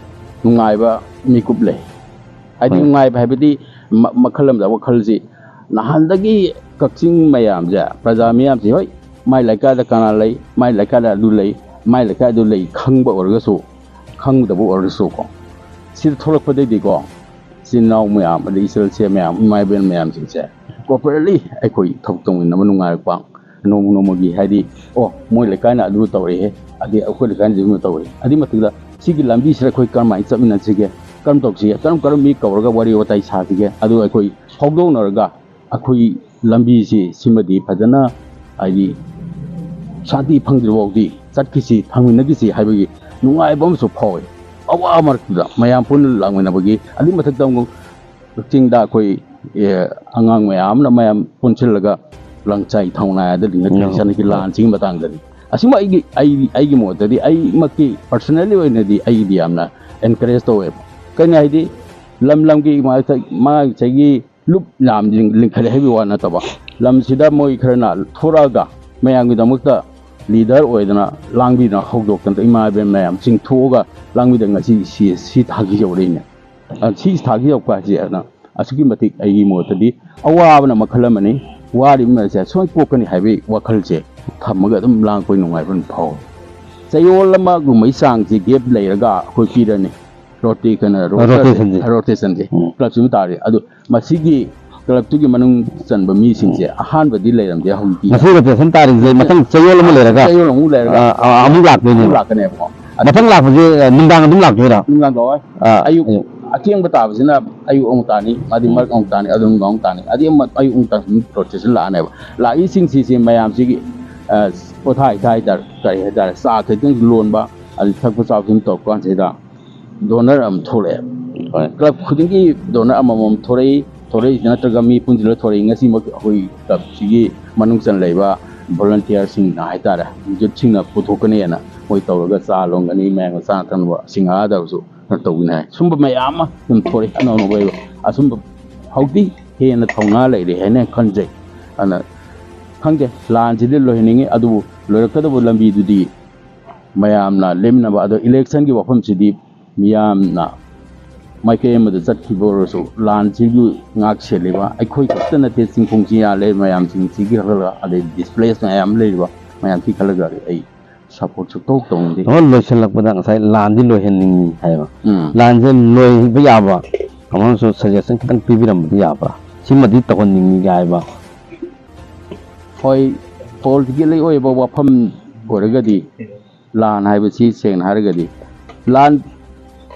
ꯅꯨꯡꯉꯥꯏꯕ ꯃꯤꯀꯨꯞ ꯂꯩ꯫ ꯍꯥꯏꯗꯤ, ꯍꯣꯏ꯫ ꯅꯨꯡꯉꯥꯏꯕ ꯍꯥꯏꯕꯗꯤ ꯃ-, ꯃꯈꯜ ꯑꯃꯗ ꯋꯥꯈꯜꯁꯤ ꯅꯍꯥꯟꯗꯒꯤ ꯀꯛꯆꯤꯡ ꯃꯌꯥꯝꯁꯦ, ꯄ꯭ꯔꯖꯥ ꯃꯤꯌꯥꯝꯁꯦ, ꯍꯣꯏ, ꯃꯥꯏ ꯂꯩꯀꯥꯏꯗ ꯀꯅꯥ ꯂꯩ, ꯃꯥꯏ ꯂꯩꯀꯥꯏꯗ ꯑꯗꯨ ꯂꯩ, ꯃꯥꯏ ꯂꯩꯀꯥꯏ ꯑꯗꯨ ꯂꯩ ꯈꯪꯕ ꯑꯣꯏꯔꯒꯁꯨ, ꯈꯪꯗꯕ ꯑꯣꯏꯔꯒꯁꯨꯀꯣ, ꯁꯤꯗ ꯊꯣꯛꯂꯛꯄꯗꯩꯗꯤꯀꯣ, ꯏꯆꯤꯟ ꯏꯅꯥꯎ ꯃꯌꯥꯝ, ꯑꯗꯩ ꯏꯆꯜ ꯏꯆꯦ ꯃꯌꯥꯝ, ꯏꯃꯥ ꯏꯕꯦꯟ ꯃꯌꯥꯝꯁꯤꯡꯁꯦ properly ꯑꯩꯈꯣꯏ ꯊꯕꯛ ꯇꯧꯃꯤꯟꯅꯕ ꯅꯨꯡꯉꯥꯏꯔꯛꯄ, ꯅꯣꯡꯃ ꯅꯣꯡꯃꯒꯤ ꯍꯥꯏꯗꯤ, "ꯑꯣ, ꯃꯣꯏ ꯂꯩꯀꯥꯏꯅ ꯑꯗꯨ ꯇꯧꯔꯛꯑꯦ, ꯑꯗꯩ ꯑꯩꯈꯣꯏ ꯂꯩꯀꯥꯏꯅ ꯑꯗꯨ ꯇꯧꯔꯛꯑꯦ", ꯑꯗꯨꯏ ꯃꯊꯛꯇ ꯁꯤꯒꯤ ꯂꯝꯕꯤꯁꯤꯗ ꯑꯩꯈꯣꯏ ꯀꯔꯝꯍꯥꯏꯅ ꯆꯠꯃꯤꯟꯅꯁꯤꯒꯦ, ꯀꯔꯝ ꯇꯧꯁꯤꯒꯦ, ꯀꯔꯝ ꯀꯔꯝ ꯃꯤ ꯀꯧꯔꯒ ꯋꯥꯔꯤ ꯋꯥꯇꯥꯏ ꯁꯥꯁꯤꯒꯦ, ꯑꯗꯨ ꯑꯩꯈꯣꯏ ꯐꯥꯎꯗꯣꯛꯅꯔꯒ ꯑꯩꯈꯣꯏ ꯂꯝꯕꯤꯁꯤ ꯁꯤꯃꯗꯤ ꯐꯖꯅ, ꯍꯥꯏꯗꯤ, ꯁꯥꯟꯇꯤ ꯐꯪꯗ꯭ꯔꯤ ꯐꯥꯎꯗꯤ ꯆꯠꯈꯤꯁꯤ, ꯊꯝꯃꯤꯟꯅꯈꯤꯁꯤ ꯍꯥꯏꯕꯒꯤ ꯅꯨꯡꯉꯥꯏꯕ ꯑꯃꯁꯨ ꯐꯥꯎꯏ꯫ ꯑꯋꯥ ꯃꯔꯛꯇꯨꯗ ꯃꯌꯥꯝ ꯄꯨꯟꯅ ꯂꯥꯛꯃꯤꯟꯅꯕꯒꯤ, ꯑꯗꯨꯒꯤ ꯃꯊꯛꯇ ꯑꯃꯨꯛ ꯀꯛꯆꯤꯡꯗ ꯑꯩꯈꯣꯏ, ꯑꯦ, ꯑꯉꯥꯡ ꯃꯌꯥꯝ ꯑꯃꯅ ꯃꯌꯥꯝ ꯄꯨꯟꯁꯤꯜꯂꯒ ꯂꯪꯆꯥꯏ ꯊꯧꯅꯥꯏꯗ ꯂꯤꯡꯉꯛꯈꯤꯕ ꯎꯝ꯫ ꯏꯆꯟꯅꯨꯄꯤ ꯂꯥꯟꯁꯤꯒꯤ ꯃꯇꯥꯡꯗꯗꯤ, ꯑꯁꯤꯃ ꯑꯩꯒꯤ, ꯑꯩ, ꯑꯩꯒꯤ ꯃꯣꯠꯇꯗꯤ, ꯑꯩꯃꯛꯀꯤ personally ꯑꯣꯏꯅꯗꯤ ꯑꯩꯒꯤꯗꯤ ꯌꯥꯝꯅ encourage ꯇꯧꯋꯦꯕ꯫ ꯀꯩꯅꯣ ꯍꯥꯏꯗꯤ, ꯂꯝ ꯂꯝꯒꯤ ꯃꯥꯒꯤ ꯉꯁꯥꯏꯒꯤ ꯂꯨꯞ ꯌꯥꯝ ꯂꯤꯡ-, ꯂꯤꯡꯈꯠꯂꯦ ꯍꯥꯏꯕꯒꯤ ꯋꯥ ꯅꯠꯇꯕ, ꯂꯝꯁꯤꯗ ꯃꯣꯏ ꯈꯔꯅ ꯊꯣꯔꯛꯑꯒ ꯃꯌꯥꯝꯒꯤꯗꯃꯛꯇ leader ꯑꯣꯏꯗꯅ, ꯂꯥꯡꯕꯤꯗꯅ, ꯍꯧꯗꯣꯛꯇꯅ, ꯏꯃꯥ ꯏꯕꯦꯟ ꯃꯌꯥꯝ ꯆꯤꯡꯊꯣꯛꯑꯒ ꯂꯥꯡꯕꯤꯗꯅ ꯉꯁꯤ ꯁꯤ, ꯁꯤ ꯊꯥꯒꯤ ꯌꯧꯔꯛꯏꯅꯦ꯫ ꯑ, ꯁꯤ ꯊꯥꯒꯤ ꯌꯧꯔꯛꯄ ꯍꯥꯏꯁꯦ, ꯑꯗꯨꯅ ꯑꯁꯨꯛꯀꯤ ꯃꯇꯤꯛ ꯑꯩꯒꯤ ꯃꯣꯠꯇꯗꯤ ꯑꯋꯥꯕꯅ ꯃꯈꯜ ꯑꯃꯅꯤ, ꯋꯥꯔꯤꯕ ꯃꯌꯥꯝꯁꯦ ꯁꯣꯏ ꯀꯣꯛꯀꯅꯤ ꯍꯥꯏꯕꯒꯤ ꯋꯥꯈꯜꯁꯦ ꯊꯝꯃꯒ ꯑꯗꯨꯝ ꯂꯥꯡꯉꯛꯄꯒꯤ ꯅꯨꯡꯉꯥꯏꯕ ꯑꯗꯨꯝ ꯐꯥꯎꯋꯤ꯫ ꯆꯌꯣꯜ ꯑꯃꯒꯨꯝꯕꯒꯤ ꯆꯥꯡꯁꯦ gap ꯂꯩꯔꯒ ꯑꯩꯈꯣꯏ ꯄꯤꯔꯅꯤ꯫ ꯔꯣꯇꯦ-, ꯀꯩꯅꯣ, ꯔꯣꯇꯦꯁꯟꯁꯦ꯫ ꯔꯣꯇꯦꯁꯟꯁꯦ꯫ ꯎꯝ꯫ ꯀ꯭ꯂꯕꯁꯤꯃ ꯇꯥꯔꯤ꯫ ꯑꯗꯨ ꯃꯁꯤꯒꯤ ꯀ꯭ꯂꯕꯇꯨꯒꯤ ꯃꯅꯨꯡ ꯆꯟꯕ ꯃꯤꯁꯤꯡꯁꯦ ꯎꯝ꯫ ꯑꯍꯥꯟꯕꯗꯤ ꯂꯩꯔꯝꯗꯦ, ꯍꯧꯖꯤꯛꯇꯤ꯫ ꯉꯁꯤ ꯔꯣꯇꯦꯁꯟ ꯇꯥꯔꯤꯁꯦ ꯃꯊꯪ ꯆꯌꯣꯜ ꯑꯃ ꯂꯩꯔꯒ, ꯆꯌꯣꯜ ꯑꯃꯨꯛ ꯂꯩꯔꯒ ꯑ, ꯑ, ꯑꯃꯨꯛ ꯂꯥꯛꯇꯣꯏꯅꯦꯕ꯫ ꯑꯃꯨꯛ ꯂꯥꯛꯀꯅꯦꯕꯀꯣ꯫ ꯃꯊꯪ ꯂꯥꯛꯄꯁꯦ, ꯑ, ꯅꯨꯡꯗꯥꯡ ꯑꯗꯨꯝ ꯂꯥꯛꯇꯣꯏꯔꯥ? ꯅꯨꯡꯗꯥꯡ ꯂꯥꯛꯑꯣꯏ꯫ ꯑ, ꯑꯌꯨꯛ ꯑꯌꯨꯛ꯫ ꯑꯊꯦꯡꯕ ꯇꯥꯕꯁꯤꯅ ꯑꯌꯨꯛ ꯑꯃꯨꯛ ꯇꯥꯅꯤ, ꯃꯥꯗꯤ ꯎꯝ꯫ ꯃꯔꯛ ꯑꯃꯨꯛ ꯇꯥꯅꯤ, ꯑꯗꯨ ꯅꯨꯡꯗꯥꯡ ꯑꯃꯨꯛ ꯇꯥꯅꯤ, ꯑꯗꯩ ꯑꯃꯨꯛ ꯑꯌꯨꯛ ꯑꯃꯨꯛ ꯇꯥꯅꯤ, ꯔꯣꯇꯦꯁꯟ ꯂꯥꯛꯑꯅꯦꯕ꯫ ꯂꯥꯛꯏꯁꯤꯡꯁꯤꯁꯦ ꯃꯌꯥꯝꯁꯤꯒꯤ, ꯑ, ꯄꯣꯊꯥ ꯍꯩꯊꯥ ꯍꯥꯏꯇꯥꯔꯦ, ꯀꯔꯤ ꯍꯥꯏꯇꯥꯔꯦ, ꯆꯥ ꯈꯤꯇꯪ ꯂꯣꯟꯕ, ꯑꯗꯩ ꯊꯛꯄ ꯆꯥꯕ ꯁꯨꯝ ꯇꯧꯔꯛꯄ ꯀꯥꯟꯁꯤꯗ, donor ꯑꯃ ꯊꯣꯛꯂꯛꯑꯦ꯫ ꯍꯣꯏ꯫ ꯀ꯭ꯂꯕ ꯈꯨꯗꯤꯡꯒꯤ donor ꯑꯃꯃꯝ ꯊꯣꯔꯛꯏ꯫ ꯊꯣꯔꯛꯏꯁꯤ ꯅꯠꯇ꯭ꯔꯒ ꯃꯤ ꯄꯨꯟꯁꯤꯜꯂ ꯊꯣꯔꯛꯏ꯫ ꯉꯁꯤꯃꯛ ꯑꯩꯈꯣꯏ ꯀ꯭ꯂꯕꯁꯤꯒꯤ ꯃꯅꯨꯡ ꯆꯟ ꯂꯩꯕ ꯚꯣꯂꯟꯇꯤꯌꯔꯁꯤꯡꯅ ꯍꯥꯏꯇꯥꯔꯦ, ꯌꯨꯠꯁꯤꯡꯅ ꯄꯨꯊꯣꯛꯀꯅꯤꯅ ꯃꯣꯏ ꯇꯧꯔꯒ ꯆꯥ ꯂꯣꯟꯒꯅꯤ, ꯃꯌꯥꯝꯒ ꯆꯥ ꯊꯛꯅꯕ ꯁꯤꯡꯍꯥꯗꯕꯁꯨ ꯀꯩꯅꯣ ꯇꯧꯒꯅꯤ ꯍꯥꯏ꯫ ꯁꯨꯝꯕ ꯃꯌꯥꯝ ꯑꯃ ꯑꯗꯨꯝ ꯊꯣꯛꯂꯛꯏ ꯑꯅꯧ ꯑꯅꯧꯕ ꯑꯣꯏꯕ꯫ ꯑꯁꯨꯝꯕ ꯍꯧꯖꯤꯛꯇꯤ ꯍꯦꯟꯅ ꯊꯧꯅꯥ ꯂꯩꯔꯦ ꯍꯥꯏꯅ ꯈꯟꯖꯩ꯫ ꯑꯗꯨꯅ ꯈꯪꯗꯦ, ꯂꯥꯟꯁꯤꯗꯤ ꯂꯣꯏꯍꯟꯅꯤꯡꯉꯤ, ꯑꯗꯨꯕꯨ ꯂꯣꯏꯔꯛꯀꯗꯕ ꯂꯝꯕꯤꯗꯨꯗꯤ ꯃꯌꯥꯝꯅ ꯂꯦꯝꯅꯕ꯫ ꯑꯗꯣ ꯏꯂꯦꯛꯁꯟꯒꯤ ꯋꯥꯐꯝꯁꯤꯗꯤ ꯃꯤꯌꯥꯝꯅ ꯃꯥꯏꯀꯩ ꯑꯃꯗ ꯆꯠꯈꯤꯕ ꯑꯣꯏꯔꯁꯨ, ꯂꯥꯟꯁꯤꯒꯤ ꯉꯥꯛ ꯁꯦꯜꯂꯤꯕ ꯑꯩꯈꯣꯏ ꯈꯛꯇ ꯅꯠꯇꯦ, ꯆꯤꯡꯈꯣꯡ ꯆꯤꯡꯌꯥ ꯂꯩ ꯃꯌꯥꯝꯁꯤꯡꯁꯤꯒꯤ ꯈꯜꯂꯒ, ꯑꯗꯩ ꯗꯤꯁꯄ꯭ꯂꯦꯁ ꯃꯌꯥꯝ ꯂꯩꯔꯤꯕ ꯃꯌꯥꯝꯁꯤ ꯈꯜꯂꯒ ꯑꯩ ꯁꯞꯄꯣꯔꯠ ꯁꯨꯛꯇꯧ ꯇꯧꯅꯤꯡꯗꯦ꯫ ꯑꯣ, ꯂꯣꯏꯁꯤꯜꯂꯛꯄꯗ ꯉꯁꯥꯏ ꯂꯥꯟꯗꯤ ꯂꯣꯏꯍꯟꯅꯤꯡꯉꯤ ꯍꯥꯏꯕ꯫ ꯎꯝ꯫ ꯂꯥꯟꯁꯦ ꯂꯣꯏꯕ ꯌꯥꯕ ꯑꯃꯁꯨ ꯁꯖꯦꯁꯟ ꯈꯤꯇꯪ ꯄꯤꯕꯤꯔꯝꯕꯗꯤ ꯌꯥꯕ꯭ꯔꯥ? ꯁꯤꯃꯗꯤ ꯇꯧꯍꯟꯅꯤꯡꯉꯤ ꯍꯥꯏꯕ꯫ ꯍꯣꯏ, ꯄꯣꯂꯤꯇꯤꯀꯦꯜꯂꯤ ꯑꯣꯏꯕ ꯋꯥꯐꯝ ꯑꯣꯏꯔꯒꯗꯤ, ꯂꯥꯟ ꯍꯥꯏꯕꯁꯤ ꯁꯦꯡꯅ ꯍꯥꯏꯔꯒꯗꯤ, ꯂꯥꯟ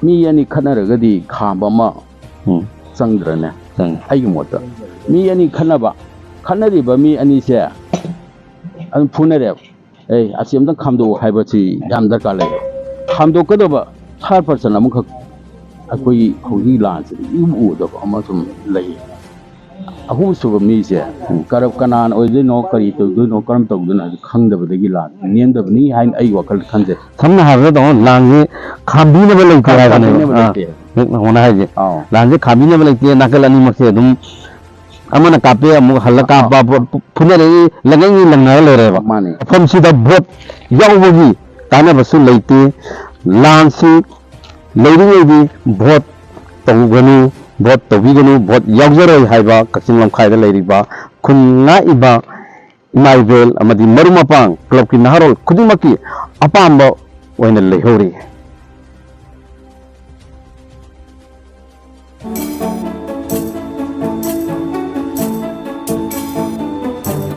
ꯃꯤ ꯑꯅꯤ ꯈꯠꯅꯔꯒꯗꯤ ꯈꯥꯝꯕ ꯑꯃ ꯎꯝ꯫ ꯆꯪꯗ꯭ꯔꯅꯦ? ꯆꯪꯉꯤ꯫ ꯑꯩꯒꯤ ꯃꯣꯠꯇ ꯃꯤ ꯑꯅꯤ ꯈꯠꯅꯕ, ꯈꯠꯅꯔꯤꯕ ꯃꯤ ꯑꯅꯤꯁꯦ ꯑꯗꯨꯝ ꯐꯨꯅꯔꯦꯕ꯫ "ꯑꯦ, ꯑꯁꯤ ꯑꯝꯇꯪ ꯈꯥꯝꯗꯣꯛꯎ" ꯍꯥꯏꯕꯁꯤ ꯌꯥꯝ ꯗꯔꯀꯥꯔ ꯂꯩꯌꯦ꯫ ꯈꯥꯝꯗꯣꯛꯀꯗꯕ ꯊꯥꯔꯠ ꯄꯥꯔꯁꯟ ꯑꯃꯈꯛ ꯑꯩꯈꯣꯏꯒꯤ ꯍꯧꯖꯤꯛ ꯂꯥꯟꯁꯤꯗ ꯏꯎ ꯎꯗꯕ ꯑꯃ ꯁꯨꯝ ꯂꯩꯌꯦ꯫ ꯑꯍꯨꯝꯁꯨꯕ ꯃꯤꯁꯦ ꯀꯔꯞ ꯀꯅꯥꯅ ꯑꯣꯏꯗꯣꯏꯅꯣ, ꯀꯔꯤ ꯇꯧꯗꯣꯏꯅꯣ, ꯀꯔꯝ ꯇꯧꯗꯣꯏꯅꯣ ꯍꯥꯏꯕꯗꯨ ꯈꯪꯗꯕꯗꯒꯤ ꯂꯥꯟ ꯅꯦꯝꯗꯕꯅꯤ ꯍꯥꯏꯅ ꯑꯩ ꯋꯥꯈꯜ ꯈꯟꯖꯩ꯫ ꯁꯝꯅ ꯍꯥꯏꯔꯕꯗ, ꯇꯥꯃꯣ, ꯂꯥꯟꯁꯦ ꯈꯥꯝꯕꯤꯅꯕ ꯂꯩꯇꯦ ꯈꯥꯝ-, ꯍꯥꯏꯕꯅꯦꯕ꯫ ꯈꯥꯝꯕꯤꯅꯕ ꯑꯥ, ꯂꯩꯇꯦ꯫ ꯍꯦꯛ ꯅꯪꯉꯣꯟꯗ ꯍꯥꯏꯁꯦ꯫ ꯑꯥꯎ꯫ ꯂꯥꯟꯁꯦ ꯈꯥꯝꯕꯤꯅꯕ ꯂꯩꯇꯦ, ꯅꯥꯀꯜ ꯑꯅꯤꯃꯛꯁꯦ ꯑꯗꯨꯝ ꯑꯃꯅ ꯀꯥꯞꯄꯦ, ꯑꯃꯨꯛ ꯍꯜꯂ ꯀꯥꯞꯄ, ꯐꯨ-, ꯐꯨꯅꯔꯛꯏ, ꯂꯪꯉꯛꯏ, ꯂꯪꯅꯔ ꯂꯩꯔꯦꯕ꯫ ꯃꯥꯅꯦ꯫ ꯃꯐꯝꯁꯤꯗ ꯚꯣꯠ ꯌꯥꯎꯕꯒꯤ ꯀꯥꯟꯅꯕꯁꯨ ꯂꯩꯇꯦ꯫ ꯂꯥꯟꯁꯤ ꯂꯩꯔꯤꯉꯩꯗꯤ ꯚꯣꯠ ꯇꯧꯒꯅꯨ, ꯚꯣꯠ ꯇꯧꯕꯤꯒꯅꯨ, ꯚꯣꯠ ꯌꯥꯎꯖꯔꯣꯏ ꯍꯥꯏꯕ ꯀꯛꯆꯤꯡ ꯂꯝꯈꯥꯏꯗ ꯂꯩꯔꯤꯕ ꯈꯨꯟ ꯉꯥꯛꯏꯕ ꯏꯃꯥ ꯏꯕꯦꯜ ꯑꯃꯗꯤ ꯃꯔꯨꯞ ꯃꯄꯥꯡ ꯀ꯭ꯂꯕꯀꯤ ꯅꯍꯥꯔꯣꯜ ꯈꯨꯗꯤꯡꯃꯛꯀꯤ ꯑꯄꯥꯝꯕ ꯑꯣꯏꯅ ꯂꯩꯍꯧꯔꯤ꯫